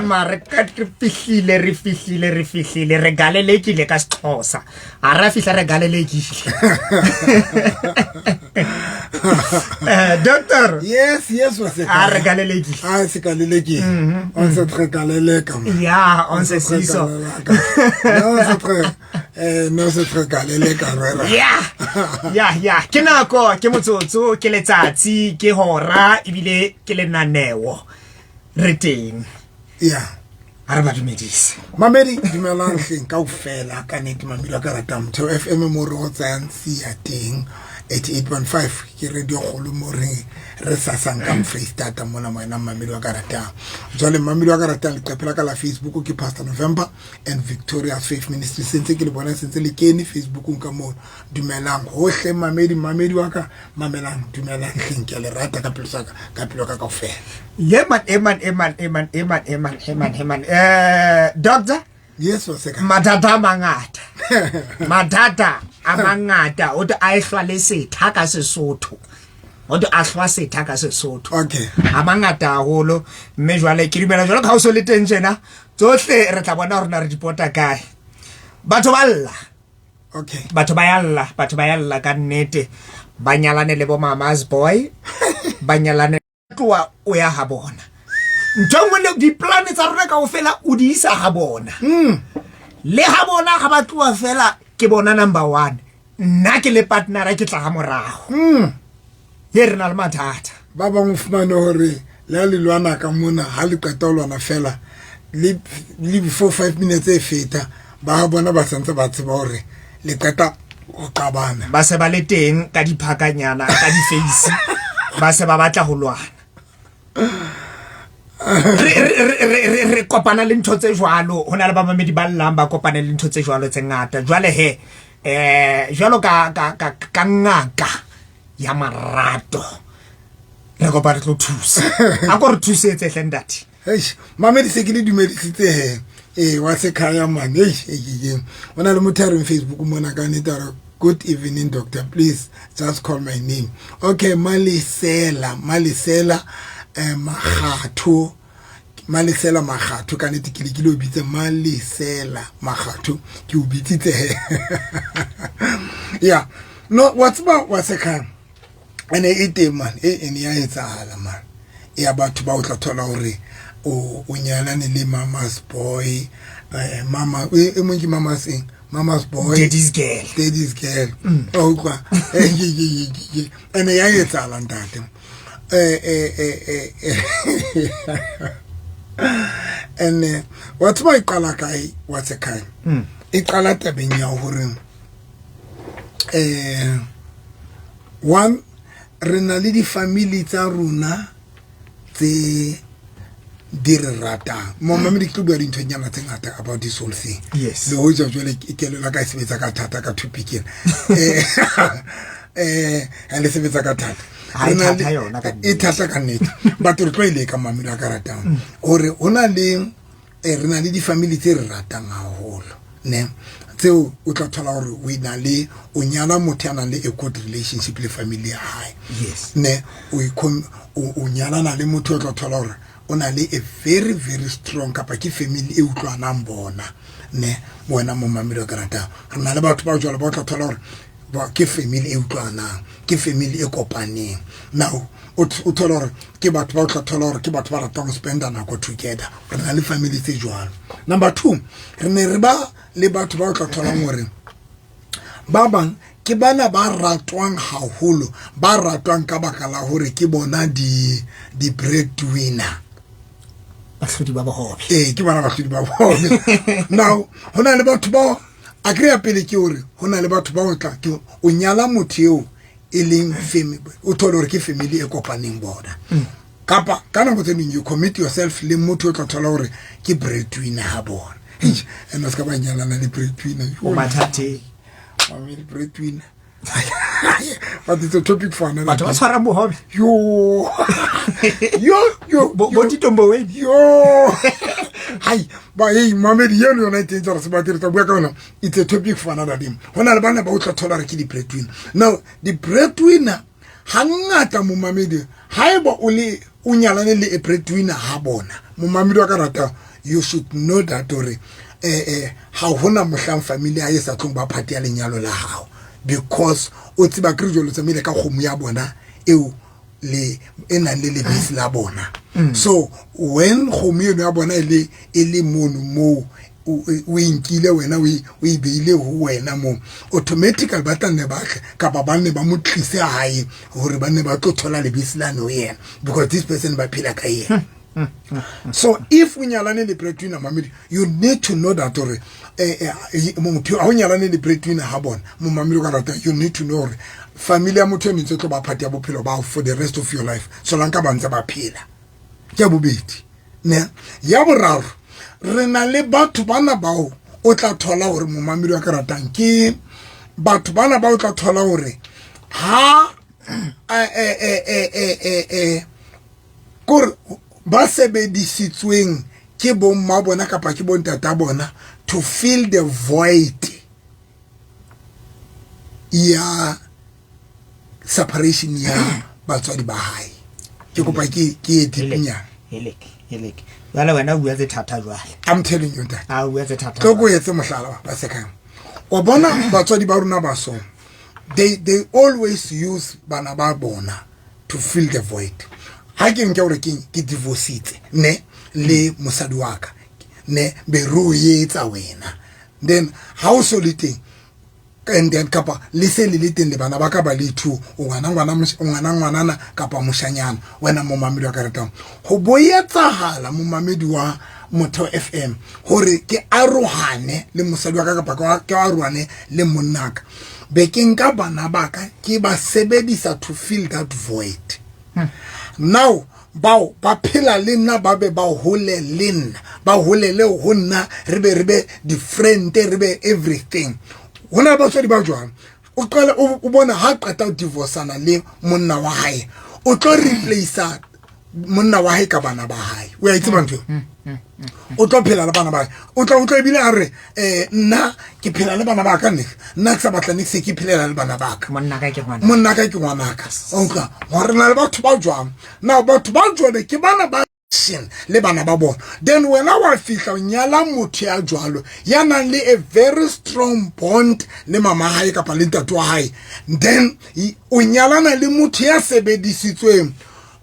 Mare ka re fihlile, re fihlile, re fihlile, re galelekile ka Sexhosa. A ra fihla re galelekile. Doctor. Yes, wa se. A re galelekile. A se galelekile. On se tre galeleka. Ya, on se siso. No se tre no se tre galeleka rera. Ya. Ya, ya. Ke nako, ke motsotso, ke letsatsi, ke hora ebile ke lenaneo. Re teng. Ya. A re ba dumedise. Mamedi, dumelang hleng kaofela ka nnete mamedi wa ka ratang Motheo FM mo re go tsayang tsia teng 88.5 ke radio kgolo mo re re sasang ka Freistata mona moena mamedi wa ka ratang. Jwale mamedi wa ka ratang leqephe la ka la Facebook ke Pastor November and Victoria's Faith Ministry sentse ke le bona sentse le kene Facebookong ka moo. Dumelang hohle mamedi, mamedi wa ka mamelang dumelang hleng ke a le rata ka pelo sa ka ka pelo ka kaofela. Eman, eman, eman, eman, eman, eman, eman, eman. Doctor? Yes, wa seka. Mathata a mangata. Mathata a mangata. O a ehlwa le setha ka Sesotho. O a hlwa setha ka Sesotho. Okay. A mangata haholo mme jwale ke dumela jwalo ka ha o so le teng tjena. Tsohle re tla bona hore na re di pota kae. Batho ba lla. Okay. Batho ba ya lla, batho ba ya lla ka nnete. Ba nyalane le bo mama's boy. Ba nyalane tloa o ya ha bona. Ntho e nngwe le diplane tsa rona kaofela o di isa ha bona. Le ha bona ha ba tloa fela ke bona number 1. Nna ke le partnera ke tla ha morago. Ye re na le mathata. Ba bang o fumane hore le ha le lwana ka mona ha le qeta ho lwana fela le le before 5 minutes e feta ba bona ba santse ba tseba hore le qeta ho qabana. Ba se ba le teng ka diphakanyana ka di-face ba se ba batla ho lwana. Re kopana le ntho tse jwalo ho na le bamamedi ba llang ba kopane le ntho tse jwalo tse ngata. Jwale he jwalo ka ka ka ka ngaka ya marato re kopa re tlo thusa. A ko re thusetse hle ntate. Eish, mamedi se ke le dumedisitse he. Wa sekhaya man. Eish, eish, o na le motho a reng Facebook mona ka nnete a re good evening doctor, please just call my name. Okay, Malesela, Malesela Makgatho. Malesela Makgatho ka nnete ke le ke le o bitse Malesela Makgatho ke o bitsitse he. Yeah. No, wa tseba wa sekhaya ene e teng man, e ene ya etsahala man. Ya batho ba o tla thola hore o nyalane le mama's boy, mama e mong ke mama's eng, mama's boy, daddy's girl, daddy's girl. O utlwa ene ya etsahala ntate. Ene wa tseba e qala kae wa sekhaya? E qala tabeng ya hore one re na le di-family tsa rona tse di re ratang. Mamedi ke tlo bua dinthonyana tse ngata about this whole thing. Yes. Le hoja jwale kelello ya ka e sebetsa ka thata ka topic ena. Ha le sebetsa ka thata. Ha e thata yona ka E thata ka nnete. But re tlo e leka mamedi a ka ratang. Hore ho na le re na le di-family tse re ratang haholo ne tseo o tla thola hore o na le o nyala motho ya nang le a good relationship le family ya hae. Yes. Ne o nyalana le motho o tla thola hore o na le a very very strong kapa ke family e utlwanang bona ne wena mo mamedi wa ka ratang. Re na le batho ba jwalo ba o tla thola hore ke family e utlwanang, ke family e kopaneng. Now o thola hore ke batho ba o tla thola hore ke batho ba ratang ho spenda nako together. Re na le family tse jwalo. Number 2, re ne re ba le batho ba o tla tholang hore ba bang ke bana ba ratwang haholo, ba ratwang ka baka la hore ke bona di breadwinner. Bahlodi ba bohobe. Ke bona bahlodi ba bohobe. Now ho na le batho ba a kry-a pele ke hore ho na le batho ba o tla ke o nyala motho eo e leng family, o thole hore ke family e kopaneng bona. Kapa ka nako tse ding you commit yourself le motho o tla thola hore ke breadwinner ha bona. Eish, ene o se ka ba nyalana le breadwinner. O mathateng. Mamedi breadwinner. But it's a topic for another Batho ba day. tshwarang bohobe. Yo. Yo, yo, Bo yo. Tito Mboweni. Yo. Hai, ba hey, mamedi eno yona e teng tsa re se batle re tla bua ka yona. It's a topic for another day. Ho na le bana ba o tla thola re ke di-breadwinner. Now, di-breadwinner hangata momamedi haeba o le o nyalane le a breadwinner ha bona momamedi wa ka rata You should know that hore ha hona mohlang family ya e sa tlong ba part ya lenyalo la hao, because o tseba ke re jwalo tsamaile ka kgomo ya bona eo le e nang le lebese la bona. So when kgomo eno ya bona e le mono moo, o e nkile wena, o e beile ho wena moo, automatically ba tla nne ba tle kapa ba nne ba mo tlise hae hore ba nne ba tlo thola lebese lane ho yena, because this person ba phela ka yena. So if o nyalane le breadwinner, mamedi, you need to know that hore motho ha o nyalane le breadwinner ha bona, momamedi o ka rata, you need to know hore family ya motho e ntse tlo ba part ya bophelo ba for the rest of your life, solanka ba ntse ba phela. Ke ya bobedi ne. Ya boraro, re na le batho bana bao o tla thola hore, momamedi wa ka ratang, ke batho bana ba o tla thola hore ha kore ba sebedisitsweng ke bomma bona kapa ke bontata bona to fill the void ya separation ya batswadi ba hae. Ke kopa ke ye deepnyana. Helek, helek, jwale wena o bua tse thata jwale. I'm telling you that. A o bua tse thata. Tlo ko etse mohlala ba sekang wa bona batswadi ba rona ba, so they always use bana ba bona to fill the void. Ha ke nke hore ke divorcitse ne le mosadi wa ka ne, be re o etsa wena, then ha o so le teng, and then kapa le se le le teng le bana ba ka ba le two, o ngwana ngwana o ngwana ngwanana kapa moshanyana, wena momamedi wa ka ratang, ho boetsahala, momamedi wa Motheo FM, hore ke arohane le mosadi wa ka kapa ke arohane le monnaka, be ke nka bana ba ka ke ba sebedisa to fill that void. Now bao ba phela le nna, ba be ba hole le nna, ba holele ho nna, re be di-friend, re be everything. Ho na le batswadi ba jwang, o qala o bona ha qeta ho divorcana le monna wa hae, o tlo replace monna wa hae ka bana ba hae. O ya itseba ntho eo? O tlo phela le bana ba hae, o tlo ebile a re nna ke phela le bana ba ka, ne nna ke sa batla ne se ke phelela le bana ba ka. Monna ka ke ngwana. Monna ka ke ngwanaka. O utlwa gore na le batho ba jwang? Now batho ba jwale ke bana ba le bana ba bona. Then wena wa fihla o nyala motho ya jwalo, ya nang le a very strong bond le mama hae kapa le ntate wa hae, then o nyalana le motho ya sebedisitsweng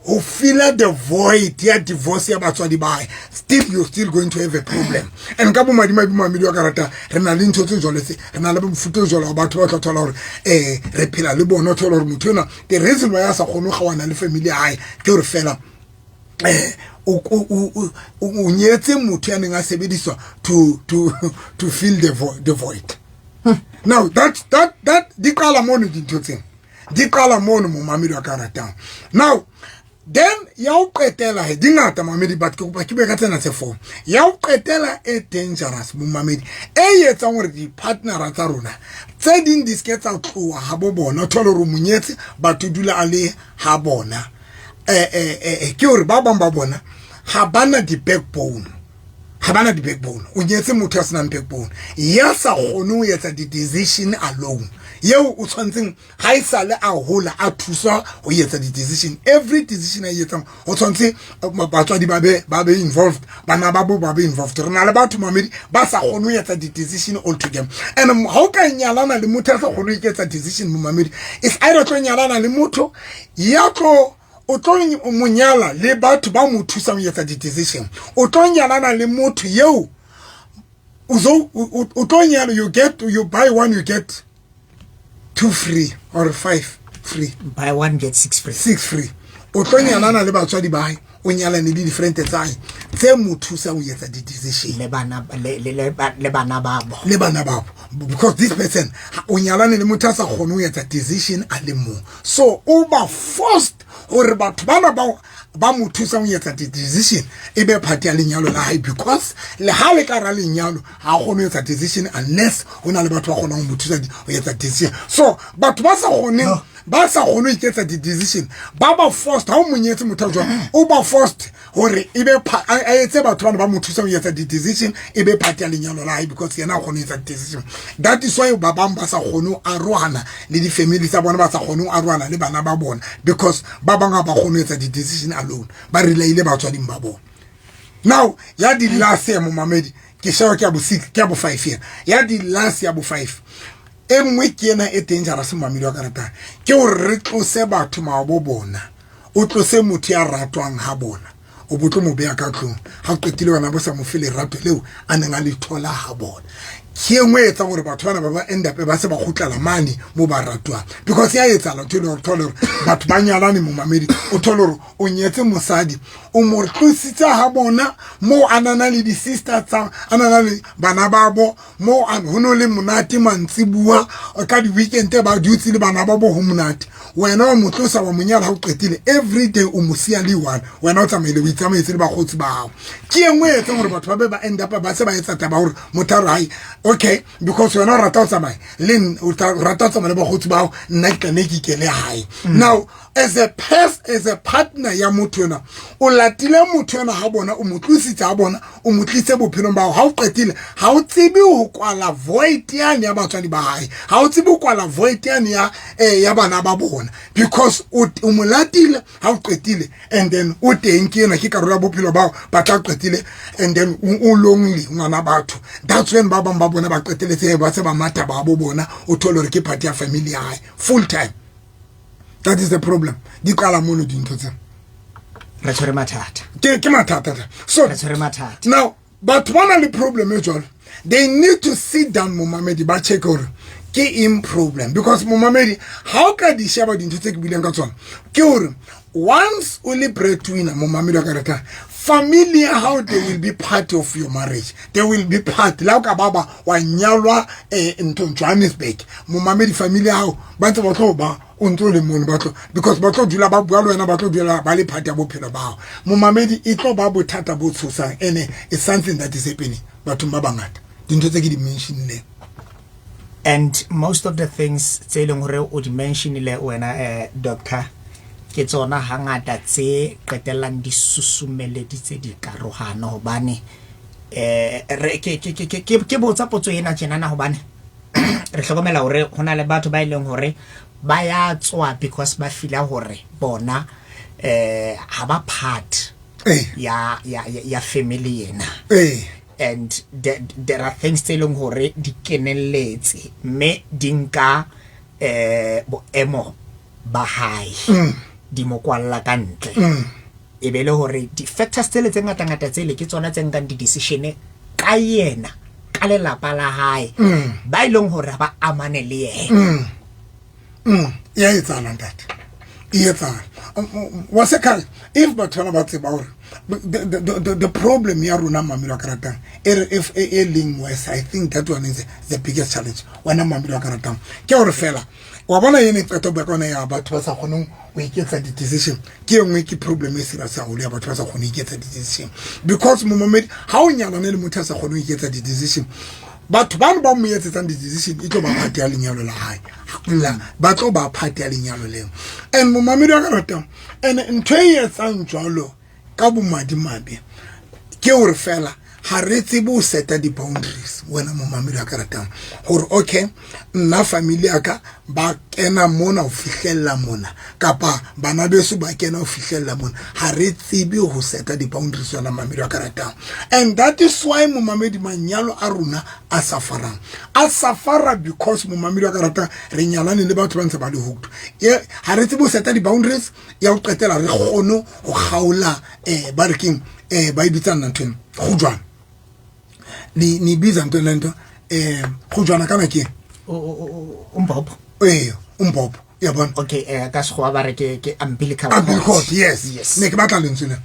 ho filla the void ya divorce ya batswadi ba hae. Still, you're still going to have a problem. And ka bomadimabe, mamedi wa ka rata, re na le ntho tse jwalo tse, re na le mofuta o jwalo wa batho ba tla thola hore re phela le bona. O thola hore motho ena, the reason why a sa kgone ho kgaohana le family ya hae ke hore fela o nyetse motho ya neng a sebediswa to fill the void. Now that di qala mono, dintho tsena di qala mono, momamedi wa ka ratang. Now then, ya ho qetela, he di ngata, mamedi, but ke kopa ke bue ka tsena tse four. Ya ho qetela e dangerous, momamedi, e etsang hore di-partnera tsa rona tse ding di seke tsa tloha ha bo bona, o thole hore o monyetse batho dula a le ha bona, ke hore ba bang ba bona ha bana di-backbone, ha bana di-backbone. O nyetse motho ya senang backbone, ya sa kgone ho etsa di-decision alone, yeo o tshwanetseng ha e sale a hola a thuswa ho etsa di-decision. Every decision a e etsang, o tshwanetse batswadi ba be involved, bana ba bo ba be involved. Re na le batho, mamedi, ba sa kgone ho etsa di-decision all together. And ha o ka nyalana le motho ya sa kgone ho iketsa decision, momamedi, is either tlo nyalana le motho ya tlo o tlo mo nyala le batho ba mo thusang ho etsa di-decision, o tlo nyalana le motho yeo o tlo nyala, you buy one, you get two free or five free. Buy one, get six free. Six free. O tlo nyalana le batswadi ba hae, o nyalane le di-friend tsa hae tse mo thusang ho etsa di-decision. Le bana le bana babo. Le bana babo, because this person o nyalane le motho a sa kgone ho etsa decision a le mong, so o ba forced hore batho bana bao ba mo thusang ho etsa di-decision e be part ya lenyalo la hae, because le ha le ka ra lenyalo ha kgone ho etsa decision unless ho na le batho ba kgonang ho mo thusa ho etsa decision. So batho ba sa kgoneng, ba sa kgone ho iketsa di-decision, ba forced. Ha o monyetse motho a jwang, o ba forced hore e be a etse batho bana ba mo thusang ho etsa di-decision e be part ya lenyalo la hae, because yena a kgone ho etsa di-decision. That is why ba bang ba sa kgone ho arohana le di-family tsa bona, ba sa kgone ho arohana le bana ba bona, because ba bang ha ba kgone ho etsa di-decision alone, ba relaile batswading ba bona. Now ya di-last ya momamedi, ke sheba ke ya bo six, ke ya bo five ena ya di-last, ya bo five. E nngwe ke ena e dangerous, momamedi wa ka ratang, ke gore re tlose batho maabo bona. O tlose motho ya ratwang ha bona, o bo tlo mo beya ka tlong, ga o qetile wena bo sa mo fe lerato leo a neng a le thola ha bona. Ke e nngwe e etsang gore batho bana ba end up ba se ba kgutlela mane mo ba ratwang, because ya etsahala ntho e le gore thole gore batho ba nyalane. Momamedi, o thole gore o nyetse mosadi, o mo tlositse ha bona moo a nana le di-sister tsa, a nana le bana babo, moo ho no le monate mantsibuwa ka di-weekend, ba dutse le bana ba bo, ho monate. Wena wa mo tlosa, wa mo nyala, ha o qetile every day o mo siya le one, wena o tsamaile, o itsamaetse le bakgotsi ba gago. Ke e nngwe e etsang gore batho ba be ba end up ba se ba etsa taba gore motho a re, hai, okay, because wena o rata o tsamaya le o rata o tsamaya le bakgotsi ba gago, nna ke tla ne ke ikele hae. Now as a partner ya motho ena, o latile motho ena ha bona, o mo tlositse ha bona, o mo tlise bophelong ba hao. Ha o qetile, ha o tsebe ho kwala void yane ya batswadi ba hae, ha o tsebe ho kwala void yane ya bana ba bona, because o mo latile. Ha o qetile, and then o teng, ke ena ke karolo ya bophelo bao ba tla qetile, and then o lonely, ngwana batho. That's when ba bang ba bona ba qeteletse ba se ba matha ba bo bona, o thole hore ke part ya family ya hae full time. That is the problem, di qala mono dintho tsena. Re tshwere mathata. Ke mathata so. Re tshwere mathata. Now batho ba na le problem e jwalo, they need to sit down, momamedi, ba check hore ke eng problem, because momamedi, ha o ka di sheba dintho tse ke buileng ka tsona, ke hore once o le breadwinner, momamedi wa ka ratang, family ya hao, they will be part of your marriage, they will be part. Le ha o ka ba ba wa nyalwa nthong Johannesburg, momamedi, family ya hao ba ntse ba tlo ba o ntse o le mono, ba tlo, because ba tlo dula ba bua le wena, ba tlo dula ba le part ya bophelo ba hao. Momamedi, e tlo ba bothata bo tshosang, ene it's something that is happening bathong ba bangata, dintho tse ke di mentionileng. And most of the things tse e leng hore o di mentionile wena, doctor, ke tsona hangata tse qetellang di susumeleditse dikarohano, hobane re ke botsa potso ena tjenana hobane re hlokomela hore ho na le batho ba e leng hore ba ya tswa because ba feela hore bona ha ba part ya family ena. And there are things tse leng hore di kenelletse mme di nka boemo ba hae, di mo kwalla ka ntle. E be le hore di-factors tsele tse ngata-ngata tsele ke tsona tse nkang di-decision ka yena, ka lelapa la hae, ba e leng hore ba amane le yena. E a etsahala, ntate, e etsahala. Wa sekhale, if batho bana ba tseba hore the problem ya rona, mamelo wa ka ratang, e re if e leng worse, I think that one is the biggest challenge, wena mamelo wa ka ratang, ke hore fela wa bona ene qeto ba ka yona ya batho ba sa kgoneng ho iketsa di-decision, ke e nngwe ke problem e serious haholo ya batho ba sa kgone ho iketsa di-decision, because momamedi, ha o nyalane le motho a sa kgone ho iketsa di-decision, batho bano ba mo etsetsang di-decision e tlo ba part ya lenyalo la hae, ba tlo ba part ya lenyalo leo. And momamedi wa ka ratang, and ntho e etsang jwalo ka bomadimabe ke hore fela ha re tsebe ho seta di-boundaries, wena momamedi wa ka ratang, hore okay, nna family ya ka ba kena mona ho fihlella mona, kapa bana beso ba kena ho fihlella mona. Ha re tsebe ho seta di-boundaries, wena mamedi wa ka ratang. And that is why, momamedi, manyalo a rona a safarang, a safara, because, momamedi wa ka ratang, re nyalane le batho ba ntse ba le hooked. Ha re tsebe ho seta di-boundaries ya ho qetela re kgone ho kgaola, ba re keng, ba e bitsang ntho ena kgujwana, ni ibiza ntho le ntho kgujwana kana ke Umbopho. Ee, umbopho, yabona. Okay, ka sekgowa ba re ke umbilical. Umbilical cord, yes. Yes. Ne ke batla lentswe le.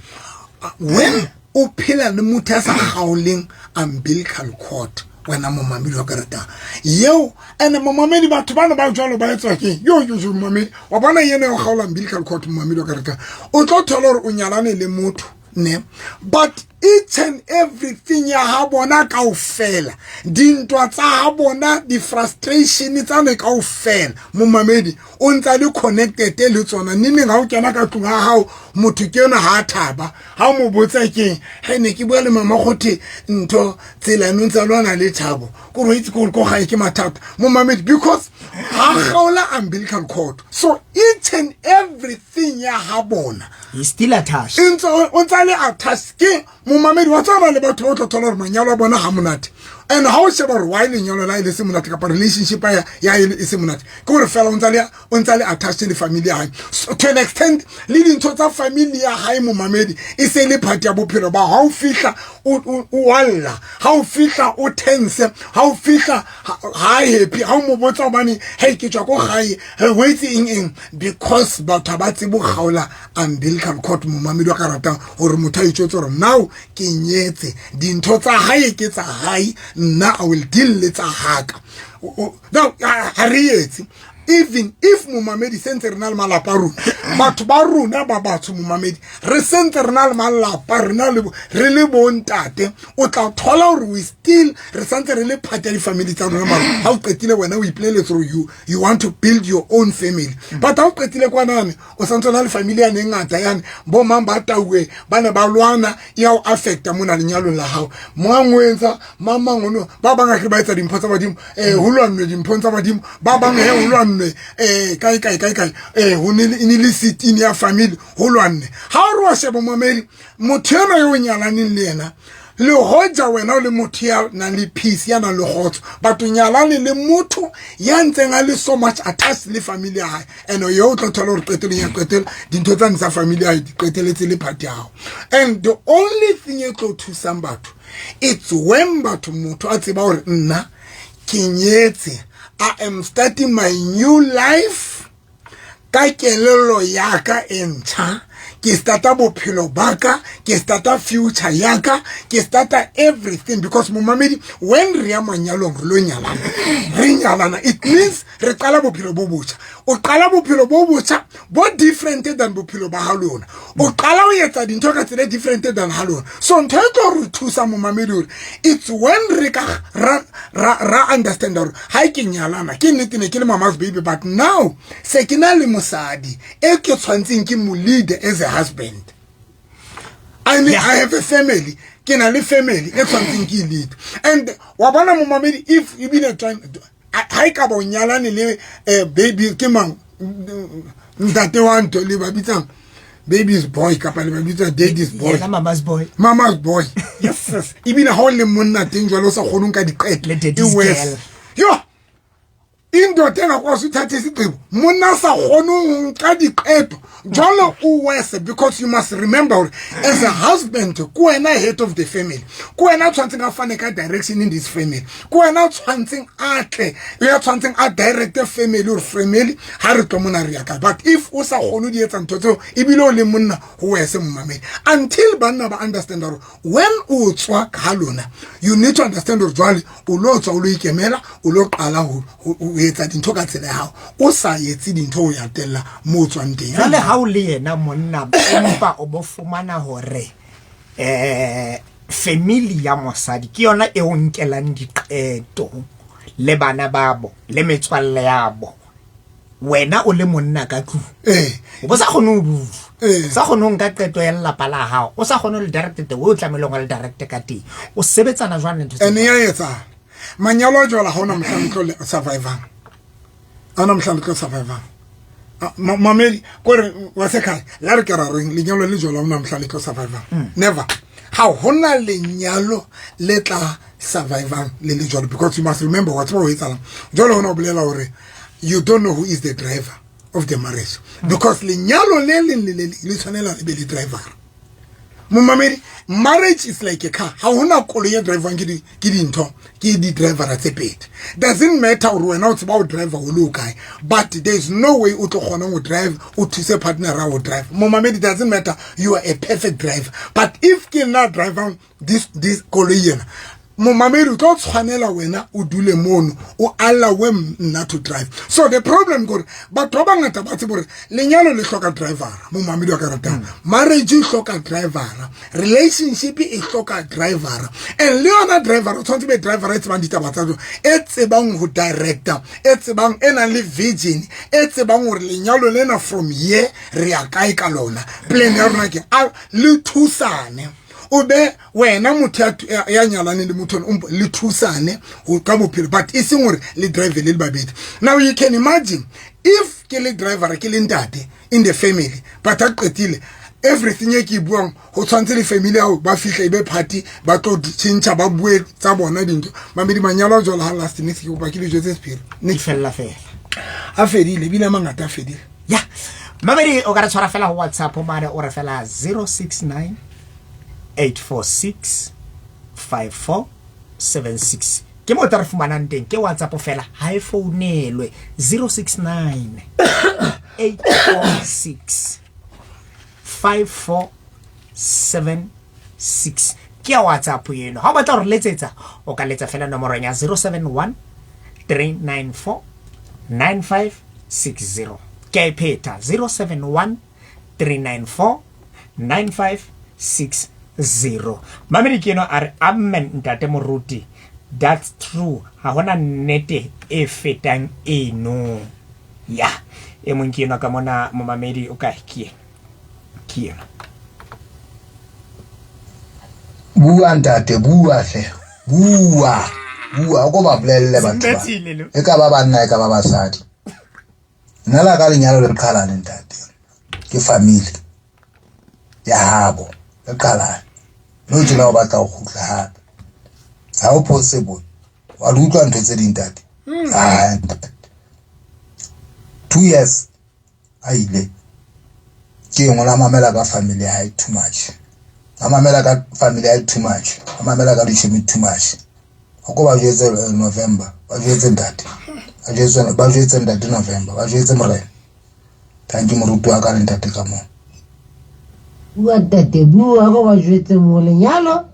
When o phela le motho ya sa kgaoleng umbilical cord, wena momamedi wa karata yeo, and momamedi, batho bana ba jwalo ba etswa keng yo yo yo? Momamedi wa bona, yena ya kgaola umbilical cord, momamedi wa karata, o tlo thola hore o nyalane le motho ne, but each and everything ya ha bona kaofela, dintwa tsa ha bona, di-frustration tsane kaofela, momamedi, o ntsa le connected le tsona. Neneng ha o kena ka tlung ha hao, motho ke yona ha a thaba, ha o mo botsa keng, he ne ke bua le mama gothe ntho tsela no ntse lwana le thabo, kore o itse kore ko gae ke mathata, momamedi, because ha kgaola umbilical cord. So each and everything ya ha bona He's still attached. Ntse o ntsa le attached ke. Momamedi wa tswana le batho ba o tla thola gore manyalo a bona ga monate, and ha o sheba gore why lenyalo la e le se monate kapa relationship ya e se monate, ke gore fela o ntsa le attached le family ya hae. So, to an extent le dintho tsa family ya hae, momamedi, e se le part ya bophelo ba ha o fihla o walla, ha o fihla o tense, ha o fihla ha happy, ha o mo botsa hobane hey, ke tswa ko gae, re wetse eng eng, because batho ha ba tsebe ho kgaola umbilical cord. Momamedi wa ka ratang hore motho a itjwetse hore now ke nyetse, dintho tsa hae ke tsa hae, nna I will deal le tsa haka. Now ha re etse, even if, momamedi, sentse re na le malapa a rona, batho ba rona ba batsho, momamedi, re sentse re na le malapa, re na le re le bontate, o tla thola hore we still re santse re le part ya di-family tsa rona. Mara ha o qetile wena o ipoleletse hore you want to build your own family, but ha o qetile kwanane o santse o na le family yane e ngata yane, bo mang ba tauwe ba ne ba lwana, e ya o affecta mona lenyalong la hao. Mang o etsa mang mang ono, ba bang akere ba etsa dimpho tsa badimo, ho lwannwe dimphong tsa badimo, ba bang he ho lwannwe kae kae kae kae, ho ne e ne le sit-in ya family, ho lwanne. Ha o re wa sheba, momamedi, motho ena yo o nyalaneng le yena, le hoja wena o le motho ya nang le peace, ya nang le kgotso, but o nyalane le motho ya ntseng a le so much attached le family ya hae, and yo o tlo thola hore qetelong ya qetelo dintho tsane tsa family ya hae di qeteletse le part ya hao. And the only thing e tlo thusang batho, it's when batho motho a tseba hore nna ke nyetse, I am starting my new life ka kelello ya ka e ntjha, ke starta bophelo ba ka, ke starta future ya ka, ke starta everything. Because momamedi, when re ya manyalong, re lo nyalana, re nyalana, it means re qala bophelo bo botjha. O qala bophelo bo botjha bo different than bophelo ba ha lona. O qala ho etsa dintho ka tsela e different than ha lona. So ntho e tlo re thusa, momamedi, hore it's when re ka ra understand hore ha ke nyalana, ke nnete ne ke le mama's baby, but now se ke na le mosadi e ke tshwantseng ke mo lead as a husband. I mean, I have a family, ke na le family e tshwantseng ke e lead. And wa bona, momamedi, if ebile ha e ka ba o nyalane le baby ke mang, ntate wa ntho le ba bitsang baby's boy kapa le ba bitsa daddy's boy. Yena mama's boy. Mama's boy, yes. Ebile ha o le monna teng jwale o sa kgone ho nka diqeto, Le daddy's e worse. girl. Yo, indoda engakwazi uthatha isigqibo, monna a sa kgone ho nka diqeto jwale, o worse, because you must remember hore as a husband ke wena head of the family, ke wena tshwantseng a fane ka direction in this family, ke wena tshwantseng a tle ya tshwantseng a direct family hore family ha re tlo mona re ya kae. But if o sa kgone ho di etsa ntho tseo ebile o le monna, ho worse, momamedi, until banna ba understand hore when o tswa ka lona, you need to understand hore jwale o lo tswa, o lo ikemela, o lo qala ho etsa dintho ka tsela ya hao, o sa etse dintho ho ya tella mo o tswang teng. Jwale ha o le yena monna, empa o bo fumana hore family ya mosadi ke yona e o nkelang diqeto le bana babo le metswalle yabo, wena o le monna ka tlung, o bo sa kgone ho bua, sa kgone ho nka qeto ya lelapa la hao, o sa kgone ho le direct the way o tlamehileng ho le direct ka teng, o sebetsana jwang le ntho tse? Ene ya etsahala manyalo a jwala, ha ona mohlang tlo le survivang, ha ona mohlang tlo survivang. Mamedi kore wa sekhaya la re ke ra reng, lenyalo le jwalo ha ona mohlang le tlo survivang. Never, ha hona lenyalo le tla survivang le le jwalo, because you must remember wa tseba ho etsahalang jwalo. Hona o bolela hore you don't know who is the driver of the marriage, because lenyalo le leng le le leng le tshwanela le be le driver. Momamedi, marriage is like a car. Ha hona koloi e drivewang ke dintho ke di-drivera tse pedi. Doesn't matter hore wena o tseba ho driver o le o kae, but there is no way o tlo kgonang ho drive o thuse partner ho drive. Momamedi, doesn't matter you are a perfect driver, but if ke nna drivang this koloi ena, momamedi, o tlo tshwanela wena o dule mono o allowe nna to drive. So the problem kore batho ba bangata ba tsebe hore lenyalo le hloka drivera. Momamedi wa ka ratang, marriage e hloka drivera, relationship e hloka drivera, and le yona driver o tshwanetse be driver e tsebang ditaba tsa jona, e tsebang ho director, e tsebang, e nang le vision, e tsebang hore lenyalo lena from here re ya kae ka lona, plan ya rona ke a le thusane. O be wena motho ya nyalaneng le motho le thusane ho ka bophelo, but e seng hore le drive le le babedi. Now you can imagine if ke le driver, ke le ntate in the family, but a qetile Everything e ke e buang go tshwanetse le family ao ba fitlhe e be party, ba tlo tšhentšha, ba bue tsa bona dintho. Mamedi, manyalo a jalo ga last next, ke kopa ke dijo tse sephiri. Di fella fela. A fedile, ebile a mangata a fedile. Ya mamedi, o ka re tshwara fela go WhatsApp mane, o re fela 069 846 5476. Ke mo tla re fumanang teng, ke WhatsApp fela, ha e founelwe. 069 846 5476 ke ya WhatsApp eno. Ha o batla go re letsetsa, o ka letsa fela nomorong ya 071 394 9560. Ke a e phetha, 071 394 9560. Mamedi ke eno a re, amen ntate moruti, that's true, ha hona nnete e fetang eno. Ya e mong ke enwa ka mona, momamedi o kae? Ke ena, ke ena. Bua ntate, bua hle, bua, bua, o ko ba bolelle batho ba. E ka ba banna, e ka ba basadi. Nna la ka lenyalo le qhalane ntate. Ke family ya habo, le qhalane. No tjena o batla ho kgutla hape. Ha ho possible. Wa di utlwa ntho tse ding ntate. Ah, ntate. 2 years a ile ke engwe la mamela ka family ya hae too much, a mamela ka family ya hae too much, a mamela ka ditjhomi too much. O ko ba jwetse November, ba jwetse ntate, ba jwetse, ba jwetse ntate November, ba jwetse morena. Thank you moruti wa ka le ntate ka moo. Bua ntate, bua, ko ba jwetse mo lenyalo.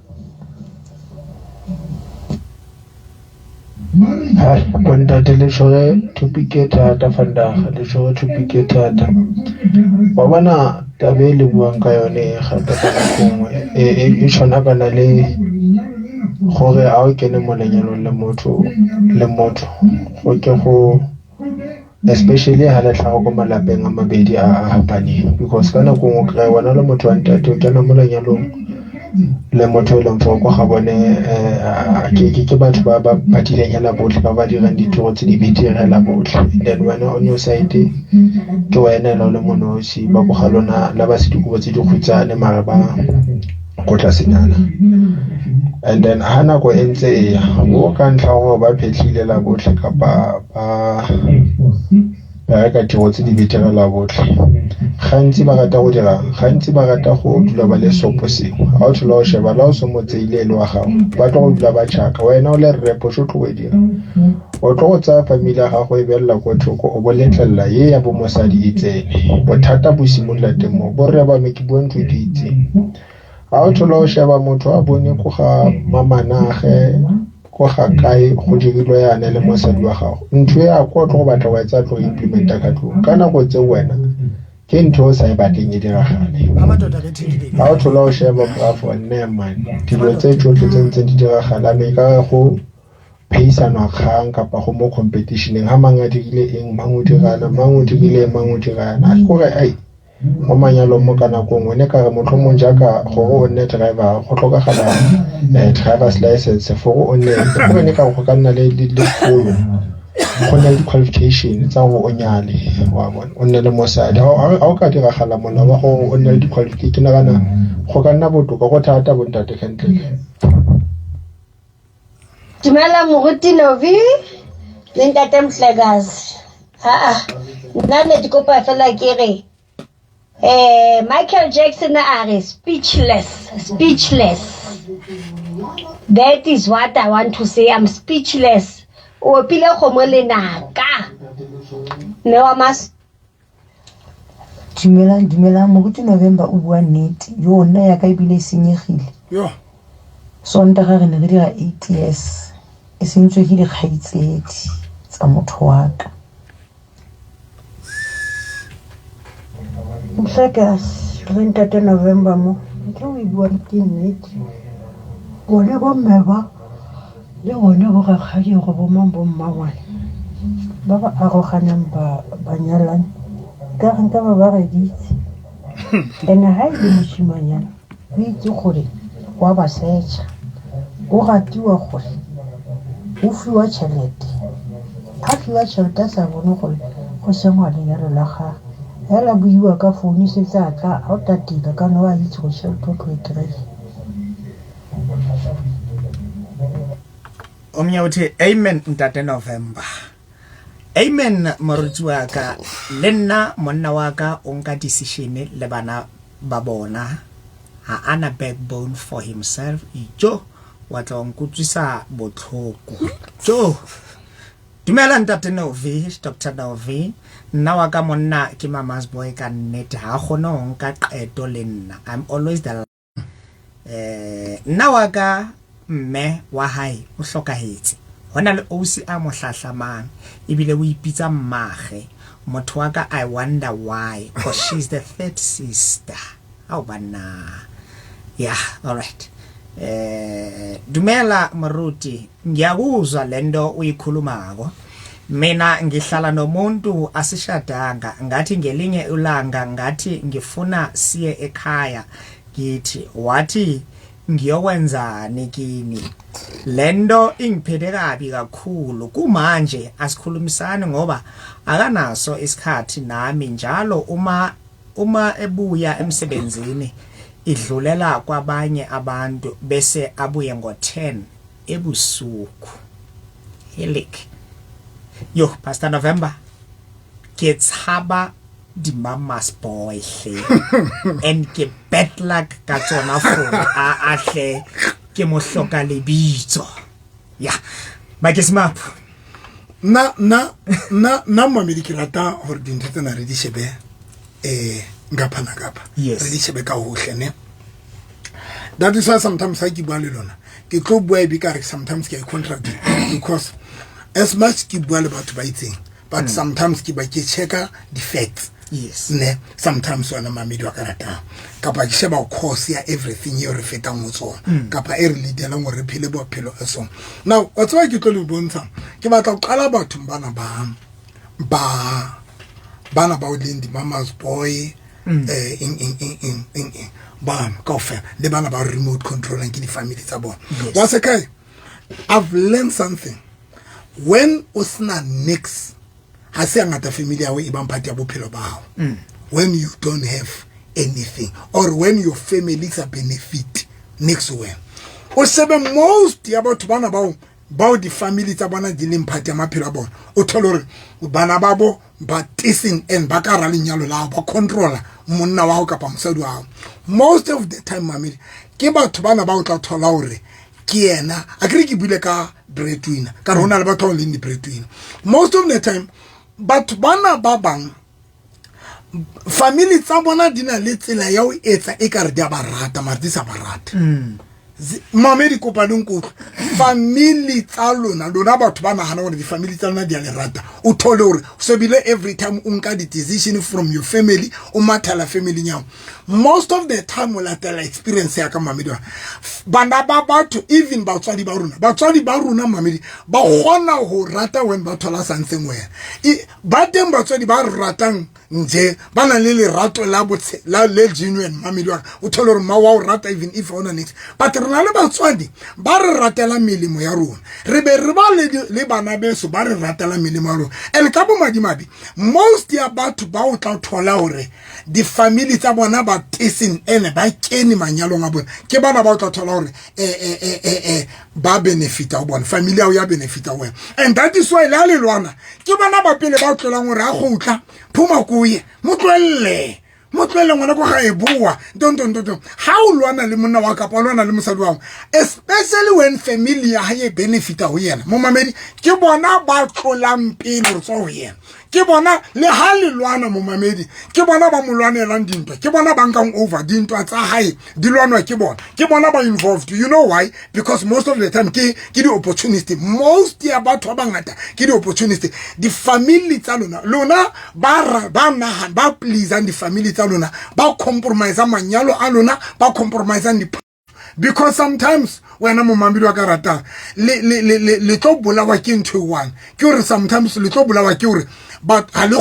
Bontate le tshwere topic e thata vandag, le tshwere topic e thata. Wa bona taba e le buang ka yone e gape ka nako nngwe e tshwana kana le gore a o kene mo lenyalong le motho le motho go ke go especially ha le tlhago ko malapeng a mabedi a a fapaneng, because ka nako nngwe kry wena le motho wa ntate o kena mo lenyalong le motho e leng for ko ga bone ke batho ba ba batileng hela botlhe, ba ba dirang ditiro tse di betere hela botlhe. Then wena on your side ke wena ela o le monosi, ba ko ga lona la ba se dikobo tse di khutshwane mara ba ko tlasenyana. And then ha nako e ntse e ya bo ka ntlha gore ba phetlhile la botlhe kapa ba bereka tiro tse di betere la botlhe, gantsi ba rata go dirang, gantsi ba rata go dula ba le sopo sengwe. Ga o thola o sheba la o se mo tseile e le wa gago, ba tlo go dula ba chaka wena o le rre. Phoso o tlo go e dira, o tlo go tsaya family ya gago e belela ko thoko, o bo letlelela ye ya bo mosadi e tsene. Bothata bo simolola teng mo borre ba me, ke bua ntho e ke itseng. Ga o thola o sheba motho a bone ko ga mamanage ko ga kae go dirilwe yana le mosadi wa gago, ntho e a ko tlo go batla wa e tsaya tlo go implementa ka tlong ka nako tse wena ke ntho o sa e batleng e diragale. Ga o thola o sheba bravo nne man, dilo tse tsotlhe tse ntseng di diragala me ka go pheisanwa kgang kapa go mo competitioneng, ha mang a dirile eng, mang o dirana, mang o dirile eng, mang o dirana kore ai mo manyalong mo ka nako nngwe ne ka re motlhomong jaaka gore o nne driver go tlhokagala driver's license for o nne gore ne ka go ka nna le sekolo, go nne le di-qualification tsa gore o nyale, wa bona, o nne le mosadi. Ha o ka diragala molao wa gore o nne le di-qualification, ke nagana go ka nna botoka. Go thata bontate kantle. Dumela moruti Novi le ntate Mhlekazi. Aa, nna ne ke kopa fela ke re Michael Jackson a re speechless, speechless. That is what I want to say. I'm speechless. O opile kgomo lenaka. Mme wa mas Dumelang, dumelang, moruti November o bua nnete. Yo nna ya ka ebile e senyegile. Yo. Sontaga re ne re dira 8 years, e sentswe ke dikgaitsedi tsa motho wa ka. Mhlekazi le ntate November mo, ntho o e buang ke nnete. Bone bomme ba le bone bo rakgadi gore bo mang bo mmangwane ba ba aroganang ba banyalani ka re nka ba ba reditse ene ha e le moshimanyana o itse gore wa ba searcha, o ratiwa gore o fiwa tšhelete, a fiwa tšhelete a sa bone gore go sengwa lenyalo la gagwe. Fela buiwa ka founu setse a tla a o tatile kana wa itse go tšhelete o tlo e kry-a. Omnye uthi amen ntate November. Amen moruti wa ka le nna monna wa ka o nka decision le bana ba bona ha ana backbone for himself ijo wa tla wa nkutlwisa botlhoko jo. Dumela ntate Novi, Dr Novi. Nna wa ka monna ke mama's boy ka nnete ha a kgone ho nka qeto le nna. I'm always the eh nna wa ka mme wa hae o hlokahetse. Hona le ausi a mo hlahlamang ebile o ipitsa mmage. Motho wa ka I wonder why cause she's the third sister. Ao banna. Yeah, all right. Eh dumela moruti ngiyakuzwa lento uyikhulumako. Mina ngihlala nomuntu asishadanga ngathi ngelinye ulanga ngathi ngifuna siye ekhaya ngithi wathi ngiyokwenzani kini lento ingiphethe kabi kakhulu kumanje asikhulumisani ngoba akanaso isikhathi nami njalo uma ebuya emsebenzini idlulela kwabanye abantu bese abuye ngo-10 ebusuku. Helik yo Pastor November ke tshaba di-mamas boy hle and ke bad luck ka tsona for a hle ke mo hloka lebitso ya Makesi Mapu. Nna mamedi ke rata gore dintho tsena re di shebe ngapha na ngapha. Re di shebe ka hohle ne. That is why sometimes ha ke bua le lona ke tlo bua e be ka re sometimes ke a contradict because as much ke bua le batho ba itseng but sometimes ke ba ke checka di facts. Ne sometimes wena mamedi wa ka ratang kapa ke sheba course ya everything eo re fetang ho tsona kapa e re leadelang hore re phele bophelo e sona. Now wa tseba ke tlo le bontsha ke batla ho qala bathong bana ba bana ba o leng di-mama's boy eng eng eng eng eng eng bana kaofela le bana ba remote controllang ke di-family tsa bona. Wa se kae, I've learned something. When o sena nix ha se ngata family ya hao e bang part ya bophelo ba hao. When you don't have anything or when your family sa benefit next wena o shebe most ya batho bana bao di-family tsa bona di leng part ya maphelo a bona, o thole hore bana ba bo ba teseng and ba ka hara lenyalo la hao, ba controla monna wa hao kapa mosadi wa hao. Most of the time mamedi ke batho bana ba o tla thola hore ke yena a kere ke buile ka breadwinner ka re ho na le batho ba leng di-breadwinner. Most of the time batho bana ba bang family tsa bona di na le tsela ya ho etsa e ka re di a ba rata mara di sa ba rata. Mamedi kopa le nkutlwe, family tsa lona lona batho ba nahana hore di-family tsa lona di a le rata, o thole hore so bile every time o nka di-decision from your family o mathela family ya hao. Most of the time o latela experience ya ka mamedi wa bana ba batho, even batswadi ba rona, batswadi ba rona mamedi ba kgona ho rata when ba thola something wena. Ba teng batswadi ba ratang nje ba na le lerato la botshe la le genuine mamedi wa ka, o thole hore mma wa o rata even if ona niks, but re na le batswadi ba re ratela melemo ya rona, re be re ba le bana beso ba re ratela melemo ya rona. And ka bomadimabe most ya batho ba o tla thola hore di-family tsa bona ba teseng ene ba kene manyalong a bona ke bana ba o tla thola hore ba benefita ho bona, family ya hao ya benefita ho wena. And that is why le ha le lwana ke bona ba pele ba tlolang hore a kgutla phuma koye mo tlohelle mo tlohelle ngwana ko ga e boa tontontonton. Ha o lwana le monna wa kapa o lwana le mosadi wa hao, especially when family ya hae e benefita ho yena momamedi, ke bona ba tlolang pele ho tswa ho yena, ke bona le ha le lwana momamedi ke bona ba mo lwanelang dintwa, ke bona ba nkang over dintwa tsa hae di lwanwa ke bona, ke bona ba involved. You know why? Because most of the time ke di-opportunity. Most ya batho ba bangata ke di-opportunity. Di-family tsa lona lona ba nahana ba pleasang di-family tsa lona, ba compromise manyalo a lona, ba compromise di because sometimes wena momamedi wa ka ratang le tlo bolawa ke ntho e one, ke hore sometimes le tlo bolawa ke hore but ha le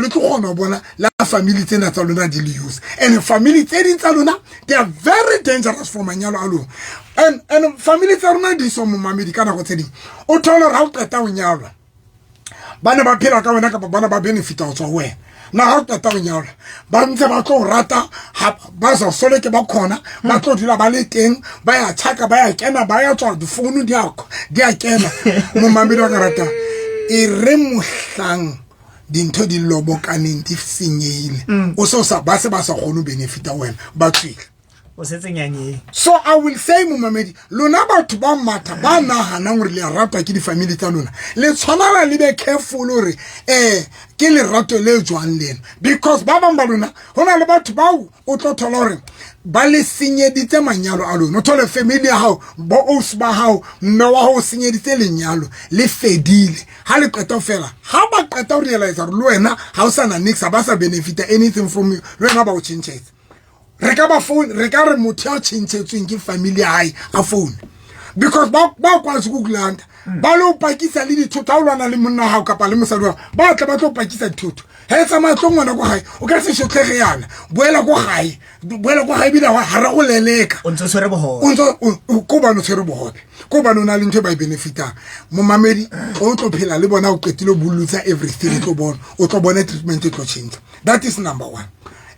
tlo kgona ho bona la family tsena tsa lona di le use. And family tse ding tsa lona they are very dangerous for manyalo a lona. And family tsa rona di so momamedi ka nako tse ding o thole hore ha o qeta ho nyalwa ba ne ba phela ka wena kapa bana ba benefita ho tswa ho wena. Na ga o qeta go nyalwa ba ntse ba tlo rata ba sa sole ke ba kgona ba tlo dula ba le teng ba ya tšhaka ba ya kena ba ya tswa difounu di a kena. Momamedi wa ka rata e re mohlang dintho di lobokaneng di senyehile o se o sa ba se ba sa kgone ho benefita wena ba tswile. O setse nyanyeng. So I will say momamedi lona batho ba matha ba naganang gore le a ratwa ke di-family tsa lona le tshwanela le be careful gore ke lerato le jwang lena, because ba bang ba lona go na le batho bao o tlo thola gore ba le senyeditse manyalo a lona. O thole family ya gago bo ausi ba gago mme wa gago o senyeditse lenyalo le fedile. Ha le qeta fela ha ba qeta ho realize gore le wena ha o sana niks, ha ba sa benefita anything from you, le wena ba o tjhentjhetse. Re ka ba phone re ka re motho ya tjhentjhetsweng ke family ya hae a phone, because ba kwazi go kulanda ba lo pakisa le dithoto ha o lwana le monna wa hao kapa le mosadi wa ba tla ba tlo pakisa dithoto. He tsamaya tlo ngwana ko gae o ka se shotlhege yana boela ko gae boela ko gae ebile ga re go leleka o ntse o tshwere bogobe o ntse ko bane o tshwere bogobe ko bane o na le ntho e ba e benefitang. Momamedi o tlo phela le bona o qetile o bolutsa everything o tlo bona o tlo bona treatment e tlo change. That is number one.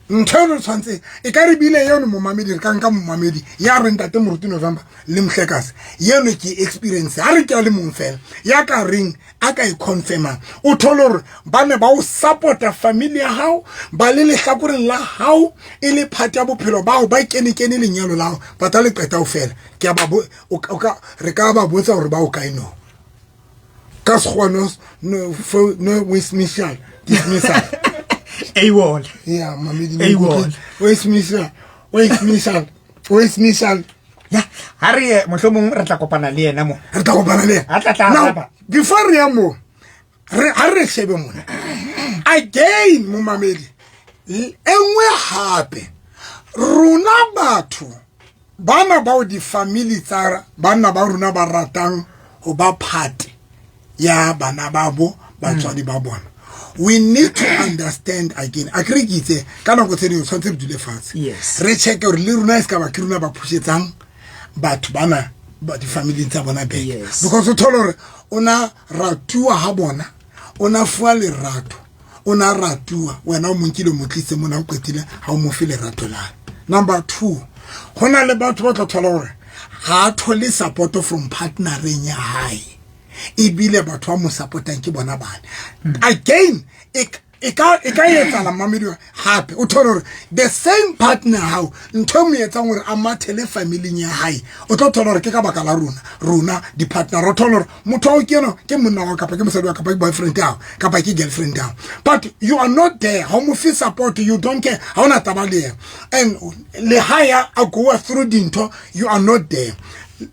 Ntho e re tshwanetse e ka re bile yone momamedi re ka nka momamedi ya re ntate Moruti November le Mhlekazi yeno ke experience ha re ke a le mong fela ya ka reng a ka e confirmang. O thole hore ba ne ba o support-a family ya hao ba le lehlakoreng la hao e le part ya bophelo ba hao ba kene-kene lenyalo la hao but ha le qeta ho fela ke a ba o ka re ka ba botsa hore ba o kae no ka sekgowa no no no dismissal dismissal AWOL. Yeah, mamedi AWOL. Dismissal dismissal dismissal. Ya ha re mohlomong re tla kopana le yena mo re tla kopana le yena tla tla. Before re ya mo re ha re shebe mona again momamedi e nngwe hape rona batho bana bao di-family tsa bana ba rona ba ratang ho ba part ya bana ba bo batswadi ba bona. We need to understand again. A kere ke itse ka nako tse dingwe tshwanetse re dule fatshe re check gore le rona e se ka ba ke rona ba phusetsang batho bana ba di-family tsa bona back, because o thole gore o na ratuwa ha bona o na fuwa lerato o na ratuwa wena o monkile o mo tlise mona o qetile ha o mo fe lerato la. Number 2, go na le batho ba tla thola gore ga a thole support from partnereng ya hae ebile batho ba mo supportang ke bona bane. Again e ka etsala mamedi hape o thole gore the same partner hao ntho e mo etsang gore a mathele familing ya hae o tlo thola gore ke ka baka la rona di-partner. O thole gore motho wa ke eno ke monna wa kapa ke mosadi wa kapa ke boyfriend ya kapa ke girlfriend ya, but you are not there. Ha o mo fe support, you don't care, ha ona taba le yena and le ha a go through dintho you are not there.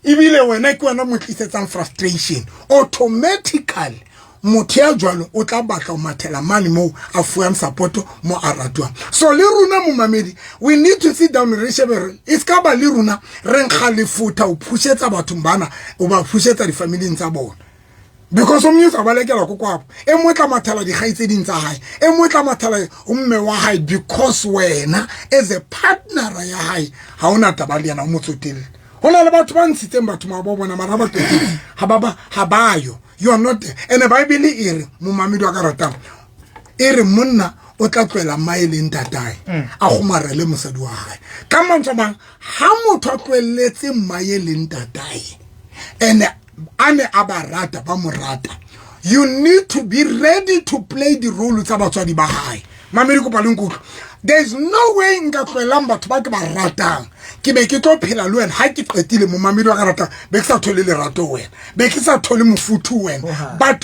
Ebile wena ke wena mo tlisetsang frustration automatically. Motho ya jwalo o tla batla ho mathela mane moo a fuwang support mo a ratwang. So le rona momamedi we need to sit down re shebe re e ska ba le rona re nkga lefutha ho phusetsa bathong bana o ba phusetsa di-familing tsa bona, because o monyetsa ba lekela ko kwabo e mo tla mathela dikgaitseding tsa hae e mo tla mathela o mme wa hae, because wena as a partner ya hae ha ona taba le yena o mo tsotelle. Ho na le batho ba ntshitseng batho ma bo bona mara ba qetile ha ba yo. You are not there. And the Bible e re momamedi wa ka ratang e re monna o tla tlohela mmae le ntatae a kgomarele mosadi wa hae. Ka mantswe a mang ha motho a tlohelletse mmae le ntatae and a ne a ba rata ba mo rata, you need to be ready to play the role tsa batswadi ba hae. Mamedi kopa le nkutlwe. There is no way nka tlohelang batho ba ke ba ratang ke be ke tlo phela le wena ha ke qetile momamedi wa ka ratang be ke sa thole lerato wena be ke sa thole mofuthu wena, but